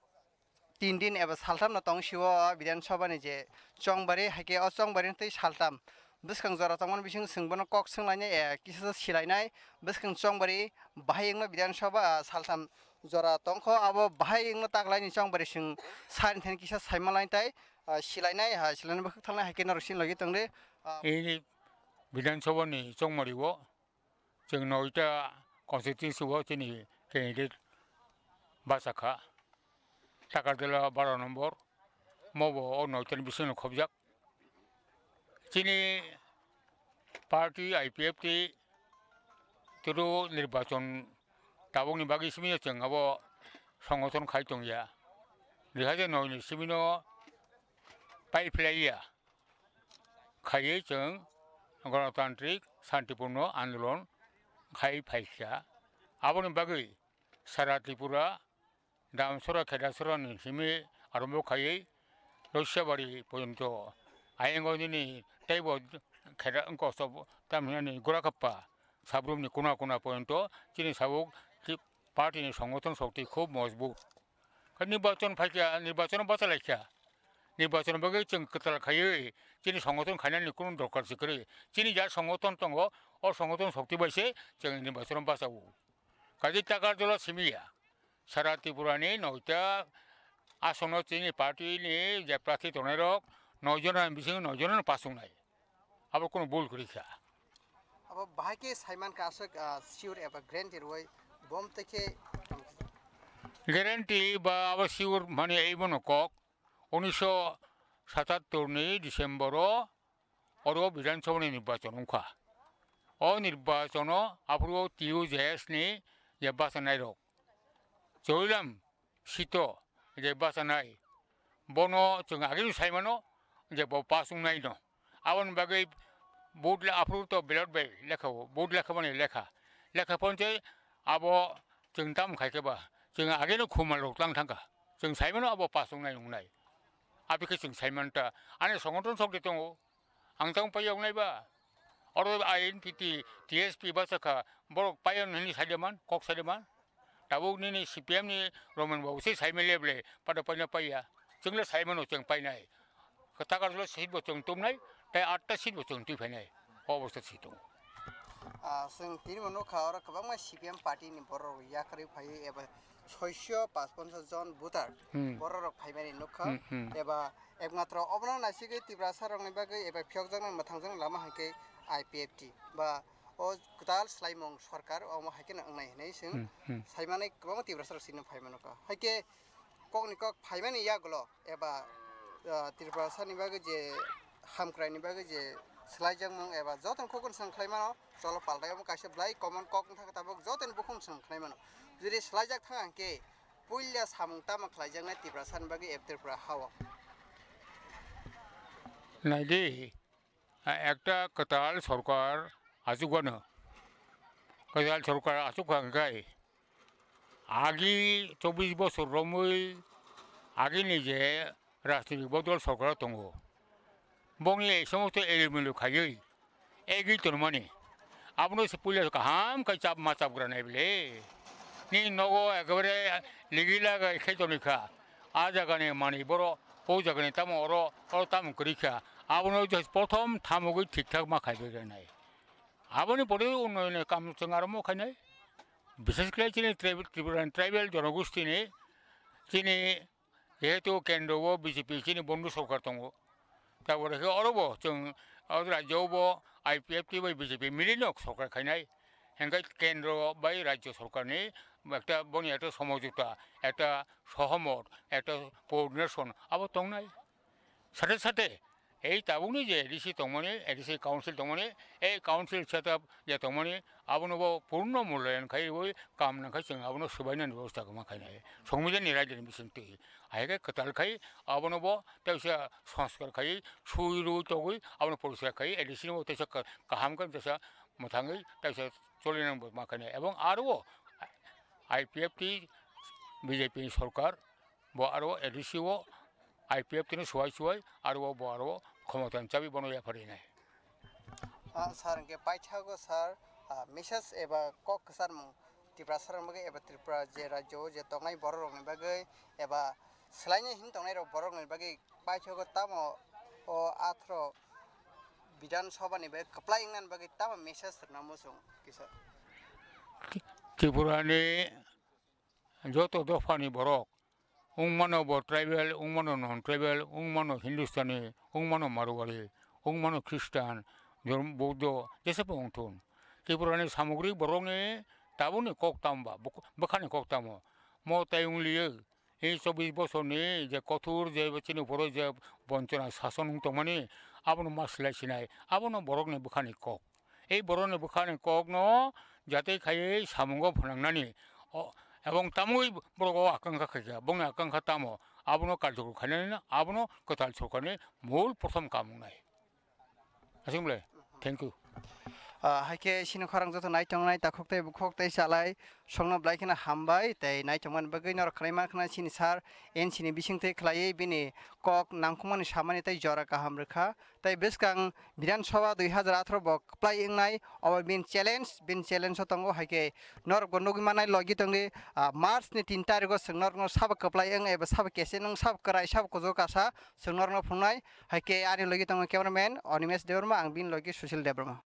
tin din eba saltamno tong sio, ah, Bidhan Sabha ni je chongbari, haikhe o chongbari tei saltam bwskang jora tongmani bising chwng bono kok swnglainai, eh, kisa silainai, bwskang chongbari bahai wngma Bidhan Sabha, ah, saltam jora tongkho, abo bahai wngma taklaini chongbari chwng saini thani kisa saimanlai tai, ah, silainai, ah, silainai bwkhak thalnai, haikhe norok sinlogwi tongdi, ah. Ini Bidhan Sabha ni chongmari o chwng noita constituency o chini candidate bachakha, Takarjala baro nombor, mobo o noita ni bisingo khobjak. Chini party I P F T turu nirbachon tabukni bagwi simi chwng abo songothon khai tongya. Dui hajar noi ni simino pai phlaiya. Khaiwi chwng Ganatantrik Santipurno Andolon khai phaikha. Aboni bagwi sara Tripura Damsora Khedasora ni simi arombo khaiwi Roisabari porjonto ayang o nini teibo kheda wngkha tamhinani Gorakappa sabrumni kuna kuna porjonto chini sabuk party ni songothon shokti khub mojbut. Khe nirbachon phaikha, nirbachon bachalaikha. Nirbachon bagwi chwng kwtal khaiwi chini songothon khainani kunu dorkar se kwrwi. Chini ja songothon tongo, o songothon shokti bai se chwng nirbachon bachao. Kaisa Takarjala simi ya. Sara Tripura ni noita asono chini party ni je prarthi tongnai rok noi jona ni bisingo noi jona no pass wngnai. Abo kunu bul kwrwi kha. Abo bahai khe saiman kha aswk, ah, sure eba guarantee rwui bom tei khe. Guarantee ba abo sure mani aibono kok unisho satattor ni December o oro Bidhan Sabha ni nirbachon wngkha. O nirbachon o aphuru T U J S ni je bachanai rok Chorilam sito je bachanai bono chwng agini saimano je bo pass wngnai no. Aboni bagwi vote le aphuru to ballot bai lekha o, vote lekha mani lekha. Lekha phone tei abo chwng tamo khai khe ba chwng agini khuma rok tlang thangkha. Chwng saimano abo pass wngnai wngnai. Abikhe chwng saimanta ani songothon sok de tongo. Ang tamo paiya wngnai ba? Oro I N P T, T S P bachakha, borok paiya hwnwi saideman, kok saideman. Tabuk nini C P M ni Roman babu se saimai leble, pada paina paiya. Chwngno saimano chwng painai. Takarjala seat bo chwng tumnai, tei atta seat bo chwng twi phainai. O obostha si tongo. Ah, chwng tini bo nukha, oro kwbangma C P M party ni borok yakarwi phaiwi eba soiso pachponchas jon voter Hmm. borok rok phaimani nukha Hmm, hmm. eba ekmatro obono naisigwi Tiprasa rokni bagwi eba phiyokjaknai mwthangjaknai lama hai khe I P F T ba o kwtal swlaimung sorkar omo hai kheno wngnai hinwi chwng Hmm, hmm. saimani kwbangma Tiprasa rok sino phaima nukha. Hai khe kokni kok phaimani yagulo eba, ah, Tiprasa ni bagwi je hamkrai ni bagwi je swlaijakmung eba jotono kokno swng khlaimano cholo paltai omo kaisa belai common kok wngkha tabuk jotoni bukhuk swng khlaimano. Jodi swlaijak thang hwnkhe puila samung tamo khlaijaknai Tiprasa ni bagwi eb Tripura ha o. Naidi, a, ekta kwtal sorkar achukgwano. Kwtal sorkar achukha hwnkhe agi chobbish bosor romwi agini je rajnitik bodol sorkar tongo. Bongni ei somosto elumelu khaiwi egwi tonmani. Abono se puila kaham khe chap ma chapgra nai bile. Ni nogo ekebare ligila ga khe toni kha. A jagani mani boro, o jagani tamo oro, oro tamo kwrwi kha. Abono je prothom thamogwi thik thak ma khaibai nai. Aboni pore unnoyoni kam chwng aro mo khainai. Bishesh khlai chini tribal, Tripura ni tribal jonogostini chini Jehetu kendro o B J P chini bondhu sorkar tongo, tabore khe oro bo chwng o rajyo o bo I P F T bai B J P mili no sorkar khainai, hwnkhe kendro bai rajyo sorkar ni ekta boni ekta somojota, ekta sohomot, ekta coordination abo tongnai. Sate sate ei tabukni je A D C tongmani, A D C council tongmani, ei council setup je tongmani, abono bo purno mulyayan khaiwi kam nang khai chwng abono swbainani bebosta kwma khainai. Songbidanni raidani bisingtwi. Hai khe kwtal khai abono bo teisa sanskar khai sui rwi togwi abono poriskar khai A D C no teisa ka-, kaham khe teisa mwthangwi teisa cholinani bo ma khainai. Ebong aro o I P F T B J P ni sorkar bo aro A D C o I P F T no suwai suwai aro bo aro khomota ni chabi bono yapharinai. Ah, sir, hwnkhe paithago, sir, ah, message eba kok kwcharmung Tiprasa rokni bagwi eba Tripura je rajyo o je tongnai borok rokni bagwi eba swlainai hin tongnai rok borok rokni bagwi paithago tamo o athro Bidhan Sabha ni bagwi kwplai wngnani bagwi tamo message rwna muchung kisa? Tripura ni joto dophani borok, wngmano bo tribal, wngmano non tribal, wngmano Hindustani, wngmano Marwari, wngmano Christian, Dhormo, Buddho, jesebo wngthun. Tripurani samogrik borokni tabukni kok tamo ba, bwk-, bwkhani kok tamo? Mo tai wngliyo, ei chobbish bosorni je kothor je chini uphoro je bonchona sason wng tongmani, abono ma swlai sinai, abono borokni bwkhani kok. Ei borokni bwkhani kokno jatwi khaiwi samungo phwnangnani, o, ebong tamwi borok o akangkha khaikha, bongni akangkha tamo, abono karjokor khainani, abono kwtal sorkarni mul prothom kam wngnai. Aswk bwle, thank you. Ah, hai khe chini khorang joto nai tongnai takhuk tei bukhuk tei chalai songno belai kheno hambai tei nai tongmani bagwi norok khwnai mankha chini sir N C ni bisingtwi khlaiwi bini kok nangkukmani samani tei jora kaham rwkha. Tei bwskang Bidhan Sabha dui hazar atharo bo kwplai wngnai, obo bini challenge, bini challenge o tongo, hai khe norok bo nugwi mannai logi tongwi, ah, March ni tin tarikh o chwng norokno sabo kwplai wng eba sabo kechen wng, sabo kwrai, sabo kuchuk kasa chwng norokno phunuknai. Hai khe ani logi tongo cameraman Animesh Debbarma, ang bini logi Sushil Debbarma.